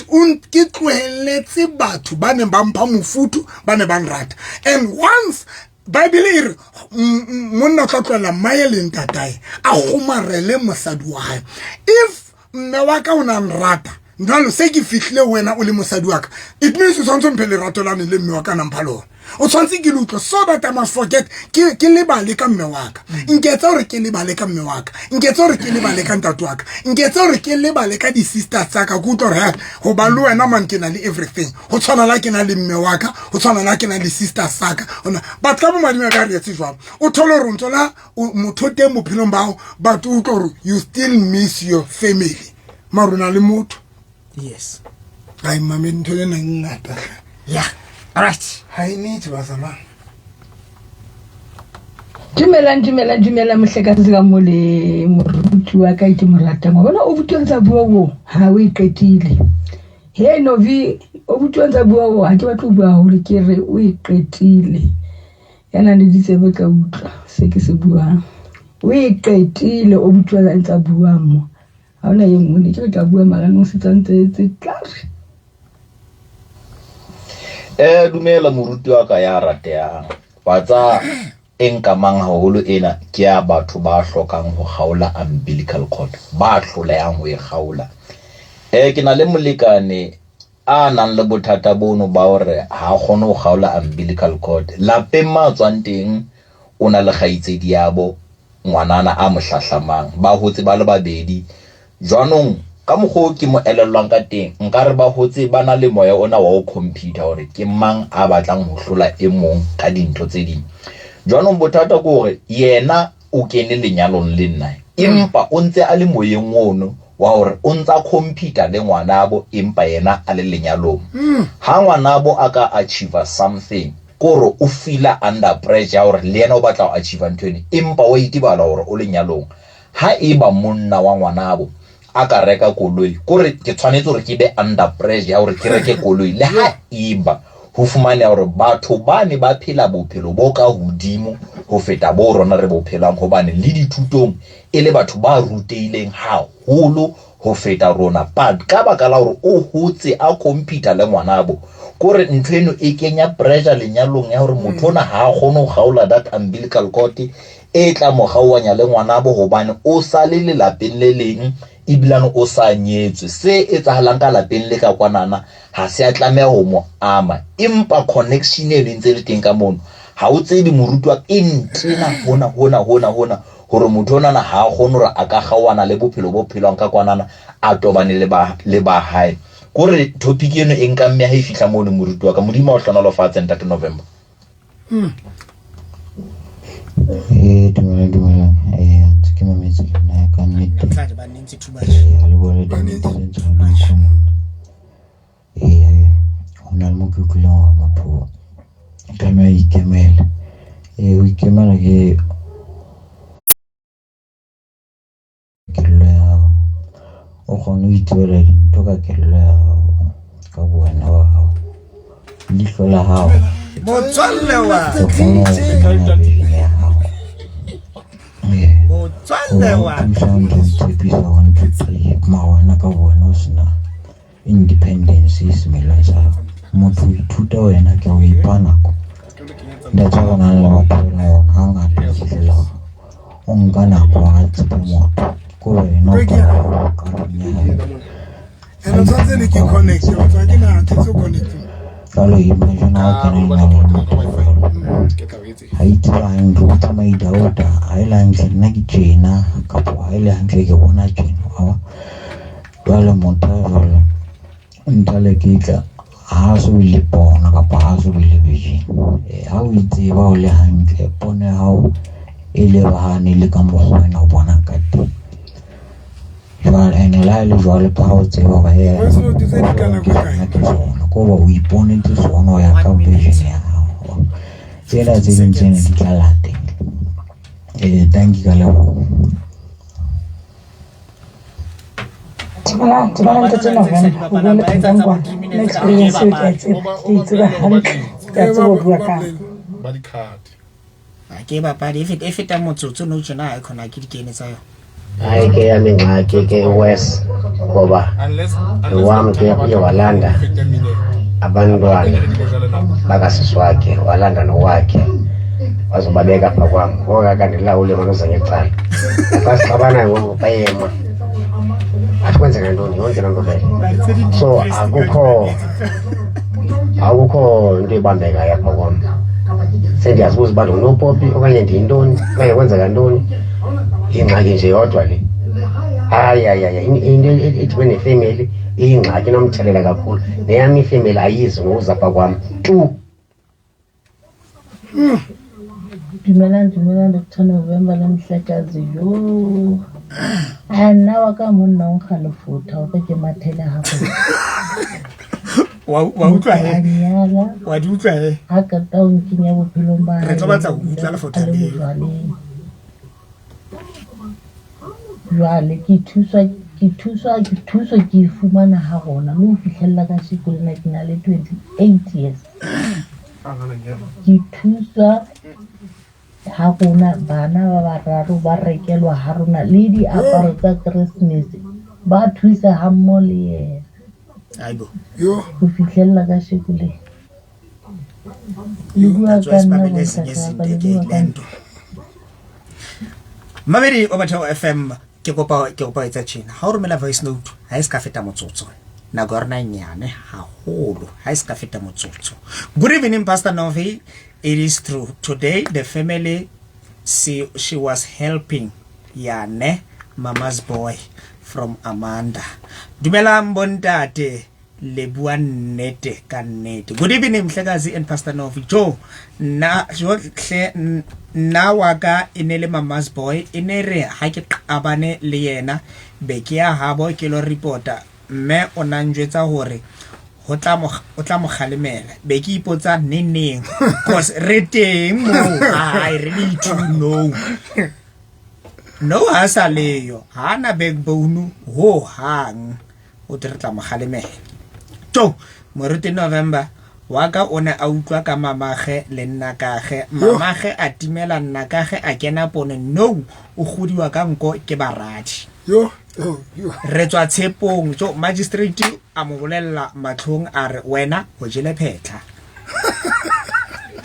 ke tlohelletse batho ba neng ba mpha mofuthu ba ne ba nrata. And once Bible e re monna o tla tlohela mmae le ntatae a kgomarele mosadi wa hae. If mme wa ka o na nrata jwalo se ke fihlile wena o le mosadi wa ka, it means o tshwanetse o mphe lerato lane le mme wa ka nang mpha lona. O tshwanetse ke le utlwe so that I must forget ke lebale ka mme wa ka. Nketse hore ke lebale ka mme wa ka, nketse hore ke lebale ka ntate wa ka, nketse hore ke lebale ka di-sisters tsa ka. Ke utlwe hore ho ba le wena man ke na le everything. Ho tshwana la ke na le mme wa ka, ho tshwana la ke na le sisters tsa ka. But ka bomadimabe ha re etse jwalo. O thole hore o ntso la motho o teng bophelong ba hao, but o utlwe hore you still miss your family. Mara o na le motho. Yes. Ai mamedi ntho ena e ngata. Yeah. Alright. Ha e nete bazalwane. Dumelang, dumelang, dumelang mohlekase ka mo le moruti wa ka e ke mo ratang. Wa bona o buti o ntsa bua o ha o e qetile. He Novi o buti o ntsa bua o ha ke batle ho bua haholo ke re o e qetile. Ya nang le ditsebe o tla utlwa se ke se buang. O e qetile o buti wa ntsa bua mo. Ha hona e nngwe ne ke re ka bua mara no se tsantse tse tlare. Dumela moruti wa ka ya ratehang. Wa tsa e nkamang haholo ena ke ya batho ba hlokang ho kgaola umbilical cord, ba hlolehang ho e kgaola. Ke na le molekane a nang le bothata bono ba hore ha a kgone ho kgaola umbilical cord. Lapeng ma tswang teng o na le kgaitsedi yabo ngwanana a mo hlahlamang, ba hotse ba le babedi. Jwanong ka mokgwa o ke mo elellwang ka teng, nkare ba hotse ba na le moya ona wa ho compete hore ke mang a batlang ho hlola e mong ka dintho tse ding. Jwanong bothata ke hore yena o kene lenyalong le nna, empa o ntse a le moyeng ono wa hore o ntsa compete le ngwanabo empa yena a le lenyalong. Ha ngwanabo a ka achieve something, ke hore o feela under pressure ya hore le yena o batla ho achieve ntho eno, empa wa itebala hore o lenyalong. Ha eba monna wa ngwanabo a ka reka koloi, kore ke tshwanetse hore ke be under pressure ya hore ke reke koloi. Le ha eba ho fumaneha hore batho ba ne ba phela bophelo bo ka hodimo ho feta bo rona re bo phelang, hobane le dithutong e le batho ba rutehileng haholo ho feta rona, but ka baka la hore o hotse a compete le ngwanabo, kore ntho eno e kenya pressure lenyalong ya hore motho ona ha a kgone ho kgaola that umbilical cord e tla mo kgaohanya le ngwanabo, hobane o sa le lelapeng le leng ebilane o sa nyetswe. Se etsahalang ka lapeng le ka kwanana ha se a tlameha ho mo ama, empa connection eno e ntse le teng ka mono. Ha o tsebe moruti wa e ntena hona hona hona hona hore motho onana ha a kgone hore a ka kgaohana le bophelo bo phelwang ka kwanana a tobane le ba le ba hae. Kore topic eno e nka mme ha e fihla mono moruti wa ka. Modimo a o hlohonolofatse ntate November. Dumelang, dumelang. Ntse ke mametse le nna ka nnete. Namhlanje baninzi too much. Ha le bua le dinnete tse ntse di common. Ho na le mo ke utlwileng hore motho o tlameha a ikemele. Ho ikemela ke kelello ya hao. O kgone ho itsebela dintho ka kelello ya hao, ka bowena wa hao. Leihlo la hao. Motswalle wa. O kgone ho fumana vision ya hao. Motswalle wa. Thusa ntho tshepisa 1 2 3 mara wena ka bowena o sena independence e semelong sa hao. Motho o ithuta wena ke o ipha nako. That's why re nang le batho ba eleng hore hangata o fihlela hore o nka nako ha tshepe motho. Ke wena o qala qalong ya hao. And o tshwanetse le ke connect, o tswa ke na ke tso connect. Jwale imagine ha o kena lenyalong le motho jwalo. Ha itseba hantle o tsamaya idaota, ha e le hantle nna ke tjena kapo ha e le hantle ke bona tjena. Wa bona? Jwale motho a jwalo ntho a leketla ha so le pono kapa ha so le vision. Ha o itseba o le hantle pono ya hao e lebahane le ka mokgwa wena o bonang ka teng. Jwale ene le ha e le jwalo ka ha o tseba hore Voice note tse di ka nako e kae? ke sona, ke hoba o iponetse sona ho ya ka vision ya hao. Tsena tse ding tsena di tla latela. Thank you ka leboha. Dumelang, dumelang ntate November. O bua le Prince Ngwane. Nna experience eo ke a e tseba, ke e tseba hantle. Ke a tseba ho bua kang. Ba di-card. Ha ke bapadi e feta motsotso no tjena ha e khona ke dikene tsa yona. Hayi ke yam ingxaki ke worse ngoba wam ke uye walanda abantwana bakasisi wakhe, walanda nowakhe wazobabeka apha kwam. Ngoku akandilawuli mani uza ngecala. Xa sixabana ngoku bayema athi kwenzeka ntoni yonke loo nto leyo. So akukho nto ibambekayo apha kwam. Sendiyazibuza uba ndingunopopi okanye ndiyintoni okanye kwenzeka ntoni. Yingxaki nje yodwa le. Hayi, hayi, hayi, into edibene nefemeli iyingxaki, inomthelela kakhulu. Neyam ifemeli ayizi nokuza apha kwam tu. Dumelang, dumelang, Doctor November le Mohlekazi. Yo. A nna wa ka monna o nkga lefotha hore ke mathele ha bona. Wa utlwa he? nyala. Wa di utlwa he? Ha qeta ho nkenya bophelong ba Re tlo batla ho utlwa lefotha a le leo. bojwaleng. Jwale ke thuswa ke thuswa ke thuso ke e fumana ha rona le ho fihlella kasheko lena ke na le 28 years. Ke thuswa ha rona bana ba bararo ba rekelwa ha rona le diaparo tsa Christmas ba thusa ha mmoho le yena. Aibo. Ho fihlella kasheko le. Le bua That's ka why nna simamele bontate ezinye wa izinto ka, le ke bua le ka nto. Mamedi wa Motheo FM ke kopa ke kopa etsa tjena. Ha o romela voice note ha e ska feta motsotso. Nako ya rona e nyane haholo ha e ska feta motsotso. Good evening Pastor Novi. It is true. Today the family she was helping yane mama's boy from Amanda. Dumelang bontate le bua nnete ka nnete. Good evening Mhlekazi and Pastor Novi. Jo nna jo hle nna wa ka e ne le mama's boy e ne re ha ke qabane le yena be ke ya habo ke lo reporta mme o na njwetsa hore ho tla mo o tla mo kgalemela be ke ipotsa neneng cause re teng moo hae re le two no no ha sa leyo ha na backbone ho hang o tle re tla mo kgalemela to moruti November wa ka o ne a utlwa ka mamage le nnakage mamage a timela nnakage a kena pone no o godiwa ka nko ke baradi Yo, yo, yo. Re tswa tshepong jo magistrate a mo bolella matlhong a re wena o jele phetla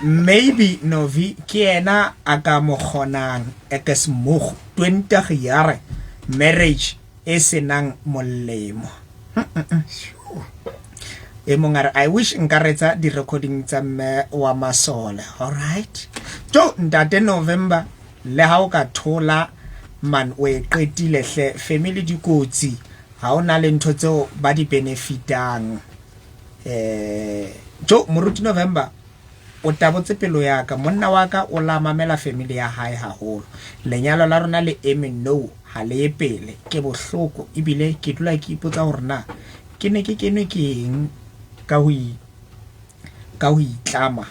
maybe Novi ke yena a ka mo kgonang ekes mogo 20 jare marriage e senang molemo e mong a re I wish nka retsa di-recording tsa mme wa masole alright jo ntate November Le ha o ka thola man o e qetile hle family di kotsi ha o na le ntho tseo ba di benefitang eh jo moruti November o tabotse pelo ya ka monna wa ka o la mamela family ya hae haholo lenyalo la rona le eme no ha le ye pele ke bohloko ebile ke dula ke ipotsa hore na ke ne ke kenwe ke eng ka ho ka ho itlama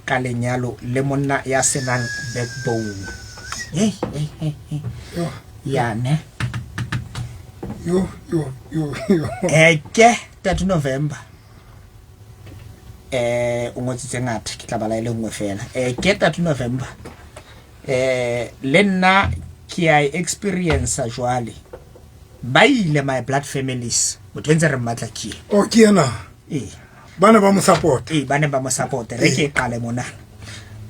ka lenyalo le monna ya senang backbone. Hey, hey, hey, hey. Ya ne. Yo, yo, yo, yo. Eke, 30 November. O ngotse tse ngata, ke tla bala e le nngwe fela. Ke 30 November. Le nna ke a e experience jwale. Ba ile my blood families. Motho ntse re mmatla ke. Oh, ke yena. Ee. Ba ne ba mo support. Ee, ba ne ba mo support. Re ke qale mona.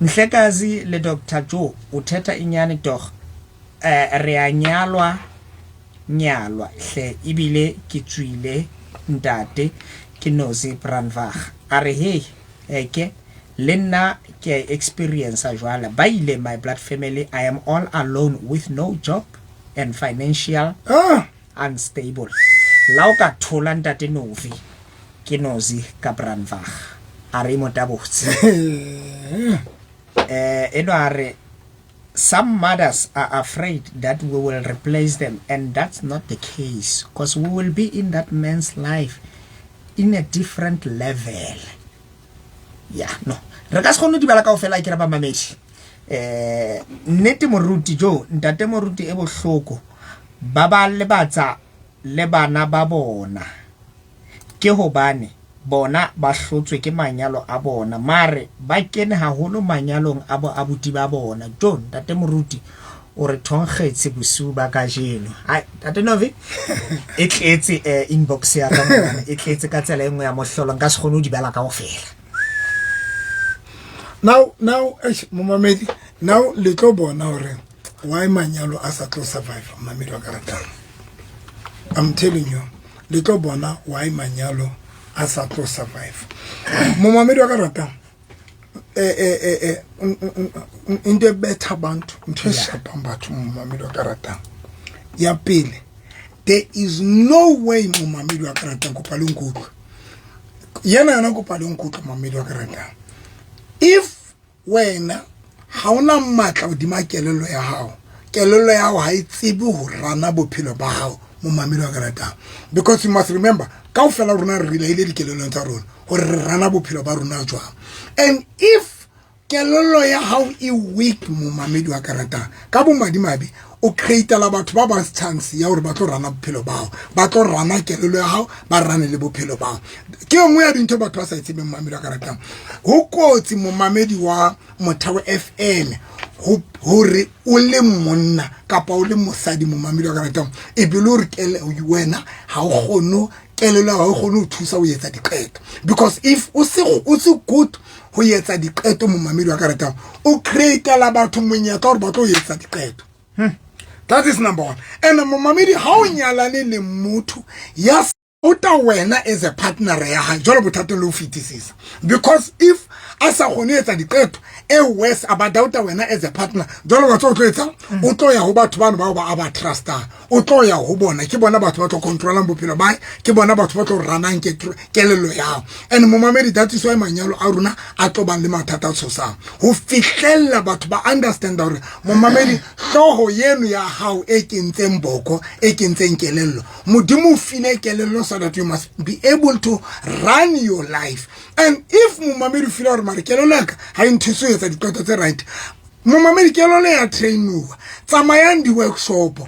Mhlekazi le Dr. Joe o thetha inyani dog. Re a nyalwa nyalwa hle ebile ke tswile ntate ke Nozi Brandwag. A re hey eke le nna ke a experience jwale. Ba ile my blood family. I am all alone with no job and financial unstable. La o ka thola ntate Novi ke Nozi ka Brandwag. A re motabotse. Eno a re some mothers are afraid that we will replace them, and that's not the case because we will be in that man's life in a different level. Yeah, no. Re ka se kgone ho di bala kaofela ke re ba mamedi. Nnete moruti jo ntate moruti e bohloko ba ba lebatsa le bana ba bona ke hobane bona ba hlotswe ke manyalo a bona mare ba kene haholo manyalong a bo abuti ba bona. Jo ntate moruti o re thonkgetse bosiu ba kajeno. Ai ntate Novi e tletse inbox ya ka mona e tletse ka tsela e nngwe ya mohlolo nka se kgone ho di bala kaofela. Now now eish momamedi now le tlo bona hore why manyalo a sa tlo survive momamedi wa ka ratang. I'm telling you le tlo bona why manyalo a sa tlo survive. Momamedi wa ka ratang into e betha bantu ntho e shapang batho momamedi wa ka ratang. Ya pele there is no way momamedi wa ka ratang kopa le nkutlwe. Yena yona kopa le nkutlwe momamedi wa ka ratang. If wena ha ona matla hodima kelello ya hao, kelello ya hao ha e tsebe ho rana bophelo ba hao, Momamedi wa ka ratang, because you must remember, kaofela rona re relaile dikelellong tsa rona gore re rana bophelo ba rona jwang. And if kelello ya hao e weak, momamedi wa ka ratang, ka bomadimabe o createla batho ba bang chance ya hore ba tlo rana bophelo bao, ba tlo rana kelello ya hao, ba rane le bophelo bao. Ke e nngwe ya dintho batho ba sa e tsebeng, momamedi wa ka ratang. Ho kotsi, momamedi wa Motheo FM, hore o le monna kapa o le mosadi, momamedi wa ka ratang, e be le hore wena ha o kgone, kelello ha o kgone ho thusa ho etsa diqeto. Because if o se good ho etsa diqeto, momamedi wa ka ratang, o createla batho monyetla hore ba tlo etsa diqeto. That is number one. And momamedi, ha o nyalane le motho ya uta wena as a partner ya hae, jwalo bothateng le ho fetisisa, because if a sa kgone ho etsa diqeto, e worse, a ba doubta wena as a partner. Jwalo wa tlo etsang, o tlo ya ho batho bano bao ba a ba trustang, o tlo ya ho bona. Ke bona batho ba tlo controlang bophelo ba, ke bona batho ba tlo ranang ke kelello ya hao. And momamedi, that is why manyalo a rona a tlo bang le mathata a tshosang ho fihlella batho ba understand hore, momamedi, hlooho yeno ya hao e kentseng boko, e kentseng kelello, Modimo o file kelello so that you must be able to run your life. And if, momamedi, o file hore mare kelello ya ka ha e nthuse ho etsa diqeto tse right, momamedi, kelello ya trainuwa. Tsamayang di-workshop,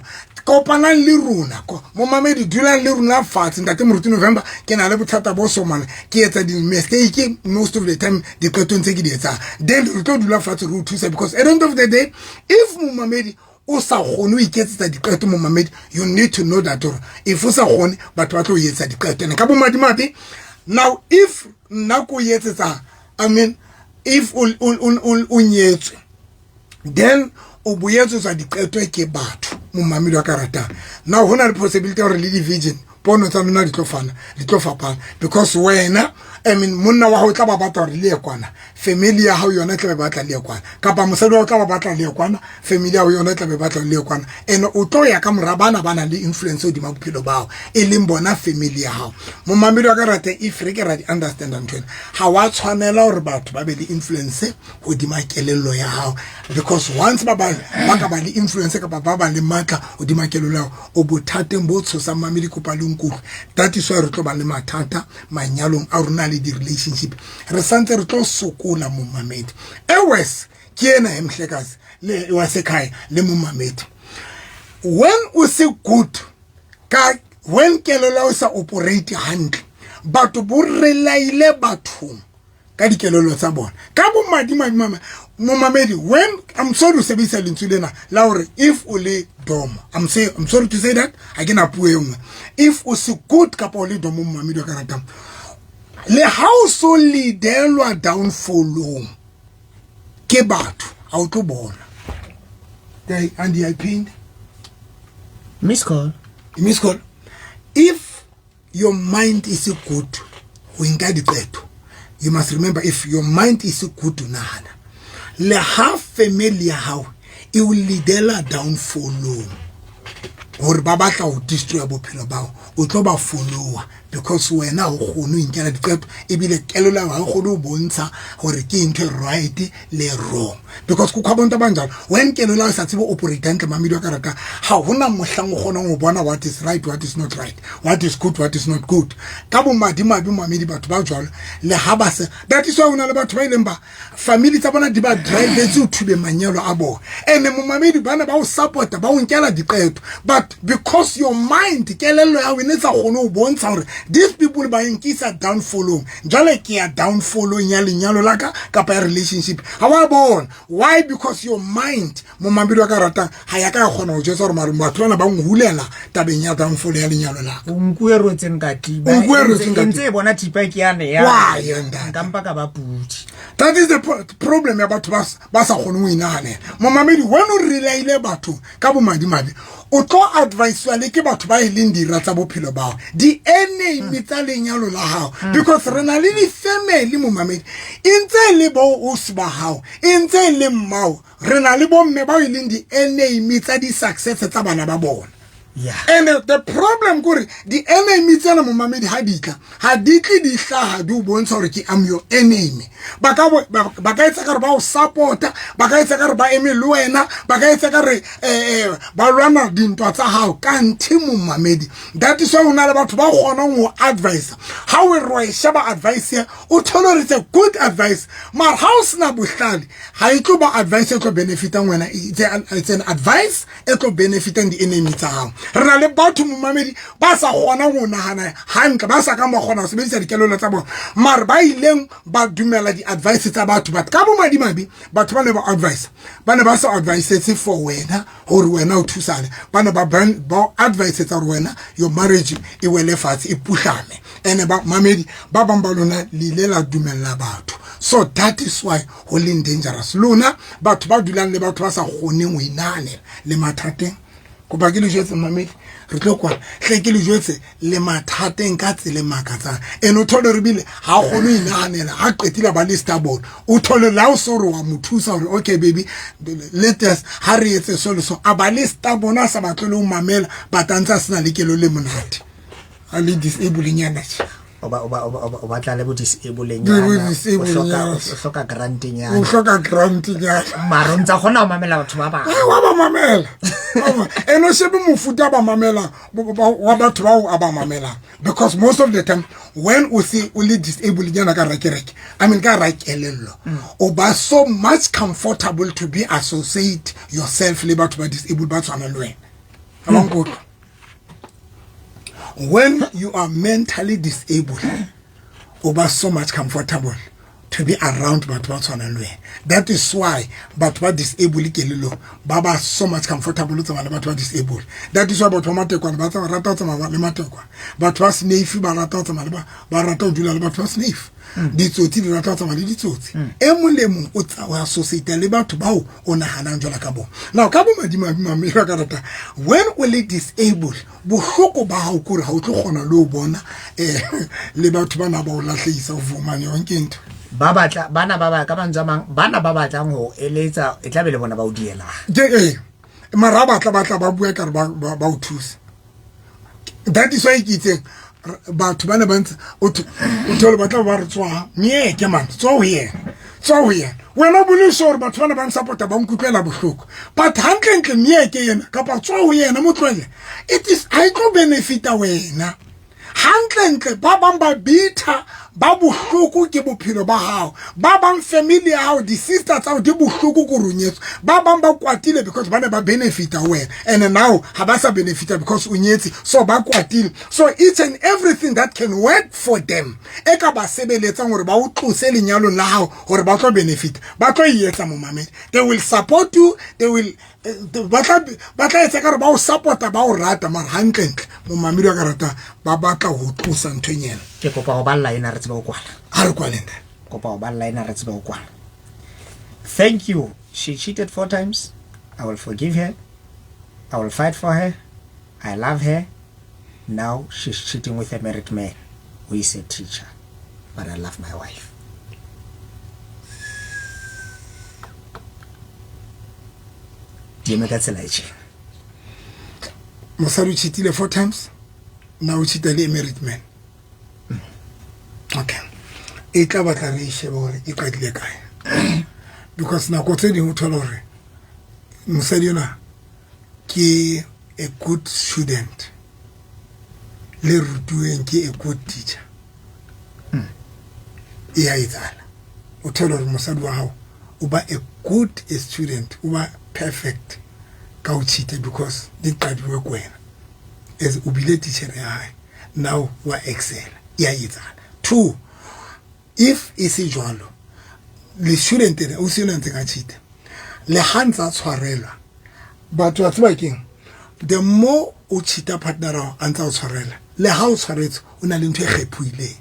kopanang le rona, momamedi, dulang le rona fatshe. Ntate Moruti November, ke na le bothata bo somana, ke etsa di-mistake most of the time diqetong tse ke di etsang. Then re tlo dula fatshe, re o thusa, because at the end of the day, if, momamedi, o sa kgone ho iketsetsa diqeto, momamedi, you need to know that hore if o sa kgone, batho ba tlo o etsa diqeto. And ka bomadimabe now, if nna ko etsetsa, I mean, if o nyetswe, then o boetsetswa diqeto ke batho, momamedi wa ka ratang, now ho na le possibility ya hore le di-vision, pono tsa lona di tlo fana, di tlo fapana, because wena, I mean, monna wa hao tla ba batla hore le ye kwana, family ya hao yona e tla be batla le ye kwana, kapa mosadi wa hao tla ba batla le ye kwana, family ya hao yona e tla be batla le ye kwana. And o tlo ya ka mora bana ba nang le influence hodima bophelo bao, e leng bona family ya hao. Momamedi wa ka rate, if re ke ra di understand ntho ena, ha wa tshwanela hore batho ba be le influence hodima kelello ya hao, because once ba ba ba ka ba le influence kapa ba ba le matla hodima kelello ya hao, o bothateng bo tshosang. Mamedi, kopa le nkutlwe. That is why re tlo ba le mathata manyalong a rona le di-relationship, re santse re tlo sokola, momamedi. Ewes ke ena e mohlekazi le wa sekhaya le momamedi, when o se good ka, when kelello o sa operate hantle, batho bo relaile bathong ka dikelello tsa bona. Ka bomadimabe, mama, momamedi, when, I'm sorry to sebedisa lentswe lena la hore if o le domo, I'm sorry to say that, ha ke na puo e nngwe, if o se good kapa o le domo, momamedi wa ka ratang, le ha o so leadelwa downfallong ke batho, ha o tlo bona. And iyayiphinda. Miss call. Miss call. If your mind is good ho nka diqeto, you must remember, if your mind is good to nahana, le ha family ya hao e o leadela downfallong hore ba batla ho destroy bophelo bao, o tlo ba followa, because wena ha o kgone ho inkela diqeto, ebile kelello ya hao ha o kgone ho bontsha hore ke ntho e right le wrong, because kukho abantu abanjalo. When kelello ya hao e sa tsebe operate hantle, mamedi wa ka rata, ha hona mohlang o kgonang ho bona what is right, what is not right, what is good, what is not good. Ka bomadimabe, mamedi, batho ba jwalo, le ha ba se, that is why ho na le batho ba ileng ba family tsa bona di ba drivetse ho thube manyalo a bona. And momamedi, bana ba o support, ba o nkela diqeto, but because your mind, kelello ya hao e ne sa kgone ho bontsha hore these people ba nkisa downfallong, jwale ke ya downfallong ya lenyalo la ka kapa ya relationship, ha wa bona. Why? Because your mind, momamedi wa ka ratang, ha ya ka ya kgona ho jwetsa hore mare batho bana ba nhulela tabeng ya downfall ya lenyalo la ka. Nku e rwetseng katiba. Nku e rwetseng e ntse e bona thipa ke yane ya Why, ntate? Nka mpa ka ba pudi. That is the problem ya batho ba sa kgoneng ho inahanela. Momamedi, when o relaile batho, ka bomadimabe o tlo advisiwa le ke batho ba e leng dira tsa bophelo bao, di-enemy tsa lenyalo la hao, because re na le di-family, momamedi, e ntse e le bo osi ba hao, e ntse e le mmao. Re na le bomme bao e leng di-enemy tsa di-success tsa bana ba bona. And the problem kore di-enemy tsena, momamedi, ha di tla, ha di tle di hlaha di o bontsha hore ke am your enemy. Ba ka etsa ka re ba o support-a, ba ka etsa ka re ba eme le wena, ba ka etsa ka re ba lwana dintwa tsa hao, kanthe momamedi, that is why ho na le batho ba kgonang ho advise. Ha o re wa e sheba advice ya, o thole hore it's a good advice, mara ha o sena bohlale, ha e tlo ba advice e tlo benefitang wena. It's an advice e tlo benefitang di-enemy tsa hao. Re na le batho, momamedi, ba sa kgonang ho nahana hantle, ba sa kang ba kgona ho sebedisa dikelello tsa bona, mare ba ileng ba dumela di-advice tsa batho. But ka bomadimabe, batho ba ne ba advice, ba ne ba sa advisetse for wena hore wena o thusane, ba ne ba advisetsa hore wena your marriage e wele fatshe, e puhlame. Ene ba mamedi ba bang ba lona le ile la dumella batho, so that is why ho leng dangerous. Lona batho ba dulang le batho ba sa kgoneng ho inahanela le mathateng, kopa ke le jwetse, mamedi, re tlo kwana hle, ke le jwetse, le mathateng ka tsela e makatsang. And o thole re bile ha kgone ho inahanela, ha qetile ba le stubborn. O thole la o so re wa mo thusa hore okay baby, let us ha re etse so le so, a ba le stubborn, a sa batle le ho mamela, but a ntse a sena le kelo le monate, a le disable nyana. O batla le bo disable nyana, o hloka grant nyana. O hloka grant nyana. Mara o ntsa kgona ho mamela batho ba bang. Wa ba mamela, ene o shebe mofuta ba mamelang wa batho bao a ba mamelang, because most of the time when o se o le disabled nyana ka rakereke, I mean ka rakelello, o ba so much comfortable to be associate yourself le batho ba disabled ba tshwanang le wena. A nkutlwa? When you are mentally disabled, o ba so much comfortable to be around batho ba tshwanang le wena. That is why batho ba disabled kelellong ba ba so much comfortable tsamaya le batho ba disabled. That is why batho ba matekwane ba rata ho tsamaya le matekwane, batho ba snafe ba rata ho tsamaya le ba rata ho dula le batho ba snafe, ditsotsi di rata ho tsamaya le ditsotsi. E mong le mong o associate le batho bao o nahanang jwalo ka bona. Now ka bomadimabe, mame ka rata, when o le disabled, bohloko ba hao kore ha o tlo kgona le ho bona le batho bana ba o lahlehisa, o fumane yona ke ntho. Ba batla bana ba ba ka mantswe a mang, bana ba batlang ho eletsa, e tlabe le bona ba o dielang. Ke mara ba batla ba bua ka re ba o thusa. That is why ke itseng batho ba ne ba ntse o thole ba tla ba re tswa nyeke man, tswa ho yena, tswa ho yena. Wena o bone sure batho bana ba nsupporta, ba nkutlwela bohloko, but hantlentle myeke yena kapa tswa ho yena, mo tlohelle. It is ha e tlo benefita wena. Hantlentle ba bang ba bitha, ba bohloko ke bophelo ba hao, ba bang family ya hao, di-sister tsa hao di bohloko ko ronyetswe, ba bang ba kwatile because ba ne ba benefita wena, and now ha ba sa benefita because o nyetse, so ba kwatile. So each and everything that can work for them, e ka ba sebeletsang hore ba o tlose lenyalong la hao hore ba tlo benefita, ba tlo e etsa, momamedi. They will support you, they will ba tla etsa ka re ba o support-a, ba o rata, mara hantlentle momamedi wa ka rata, ba batla ho tlosa nthong ena. Ke kopa ho balla ena re tsebe ho kwala. Ha re kwaleng. Kopa ho balla ena re tsebe ho kwala. Thank you. She cheated 4 times. I will forgive her. I will fight for her. I love her. Now she's cheating with a married man who is a teacher. But I love my wife. Di eme ka tsela e tjena. Mosadi o cheatile 4 times. Now o cheata le a married man. Okay. E tla batla re shebe hore e qadile kae. Because nako tse ding o thola hore mosadi yona ke a good student, le rutuweng ke a good teacher. E a etsahala. O thola hore mosadi wa hao o ba a good student, o ba perfect ka ho cheat because di qadiwe ke wena. As o bile teacher ya hae, now wa excel. E a etsahala. 2, if e se jwalo, le student ena o se yona ntse ka cheat, le ha ntsa tshwarelwa, batho ba tseba keng, the more o cheat-a partner ao a ntsa o tshwarela, le ha o tshwaretse, o na le ntho e kgephuileng,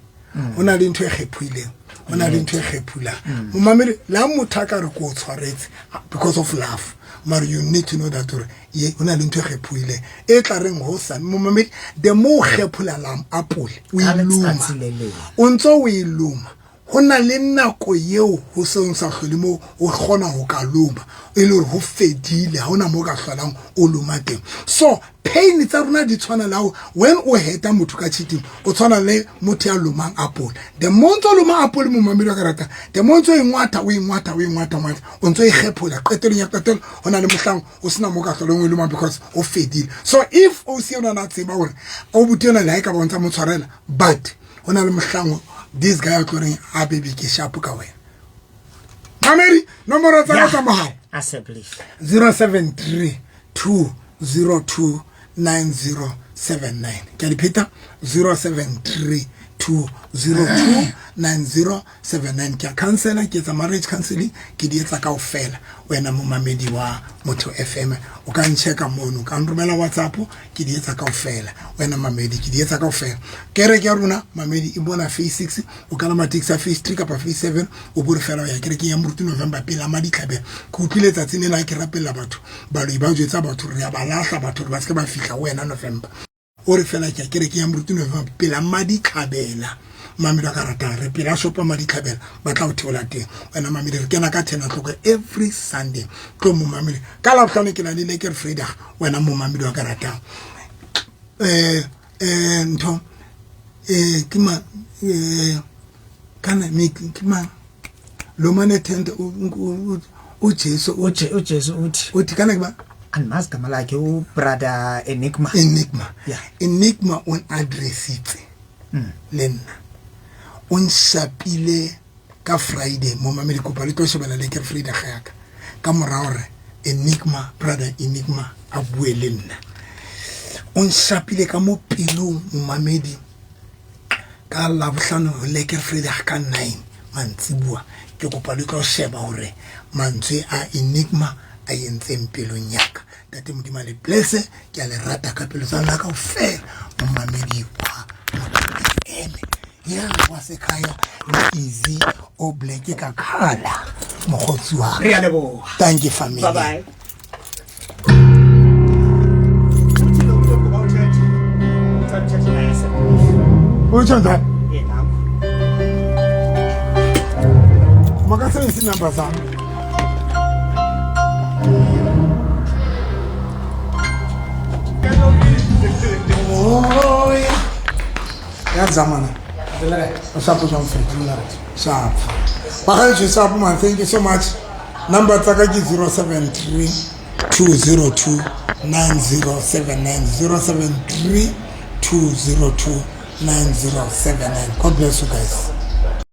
o na le ntho e kgephuileng, o na le ntho e kgephulang. Momamedi, la motho a ka re ko o tshwaretse because of love, mara you need to know that hore o na le ntho e kgephuileng e tla reng hosane. Momamedi, the more o kgephola apole, o e loma, o ntso o e loma, Go na le nako yeo go seng sa hlole mo o kgona go ka loma e le gore go fedile ga ona mo o ka hlolang o loma teng. So pain tsa rona di tshwana le ao when o heta motho ka cheating, o tshwana le motho ya lomang apole. The more ntse o loma apole, momamedi wa ka rata, the more ntse o e ngwatha, o e ngwatha, o e ngwatha ngwatha, o ntse o e kgephola. Qetelong ya qetelo go na le mohlang o sena mo ka hlolong o e lomang because o fedile. So if o se ona na tseba gore o buti yona le ha e ka ba o ntsa mo tshwarela, but go na le mohlang this guy a tlo reng a baby ke sharp ka wena. Mamedi, nomoro tsa ka tsa mogala 073 202 9079. Ke a di pheta, 073 202 9079. Ke a counselor, ke etsa marriage counseling, ke di etsa kaofela. Wena momamedi wa Motho FM, o ka ncheka mono, o ka nromela WhatsApp, ke di etsa kaofela. Wena mamedi, ke di etsa kaofela. Kereke ya rona mamedi e bona phase 6, o kalama taxi ya phase 3 kapa phase 7, o bore fela o ya kerekeng ya Moruti November pele a maditlhabela. Ke utlwile tsatsing lena ke rapella batho, baloi ba jwetsa batho re ya ba lahla batho gore ba seke ba fihla ho wena November. O re fela ke ya kerekeng ya Moruti November pela maditlhabela. Mamedi wa ka ratang, re pela shopa maditlhabela, ba tla o theola teng. Wena mamedi, re kena ka 10 o'clock every Sunday. Tlo mo mamedi ka Labohlano ke na le lekker Vrydag. Wena mo mamedi wa ka ratang, ntho ke ma kana me ke mang lomane tente o Jesu uJesu uthi uthi kana ke ba andimazi gama lakhe, ubrother Enigma. Enigma. Yeah. Enigma o addressitse le nna, o nshapile ka Friday. Mo mamedi, kopa le tlo shebela le ke Friday ga yaka ka mora hore Enigma, brother Enigma a bue le nna. O nshapile ka mo pelong momamedi ka Labohlano ho lekker Vrydag ka 9 mantsibuwa. Ke kopa le tlo sheba hore mantswe a Enigma a entseng pelong yaka. Ntate Modimo a le blesse, ke a le rata ka pelo tsa lona kaofela. Momamedi wa Motho FM ya wa sekhaya le easy o black ka khala mokgotsi wa Re a leboha. Thank you, family. Bye bye. Utsho njani? Makasebenzise inamba zami. Oh, yeah. Yazama na. Sharp jwang mfethu? Sharp. Bagaetsho sharp man, thank you so much. Number tsa ka ke 073 202 9079, 073 202 9079. God bless you guys.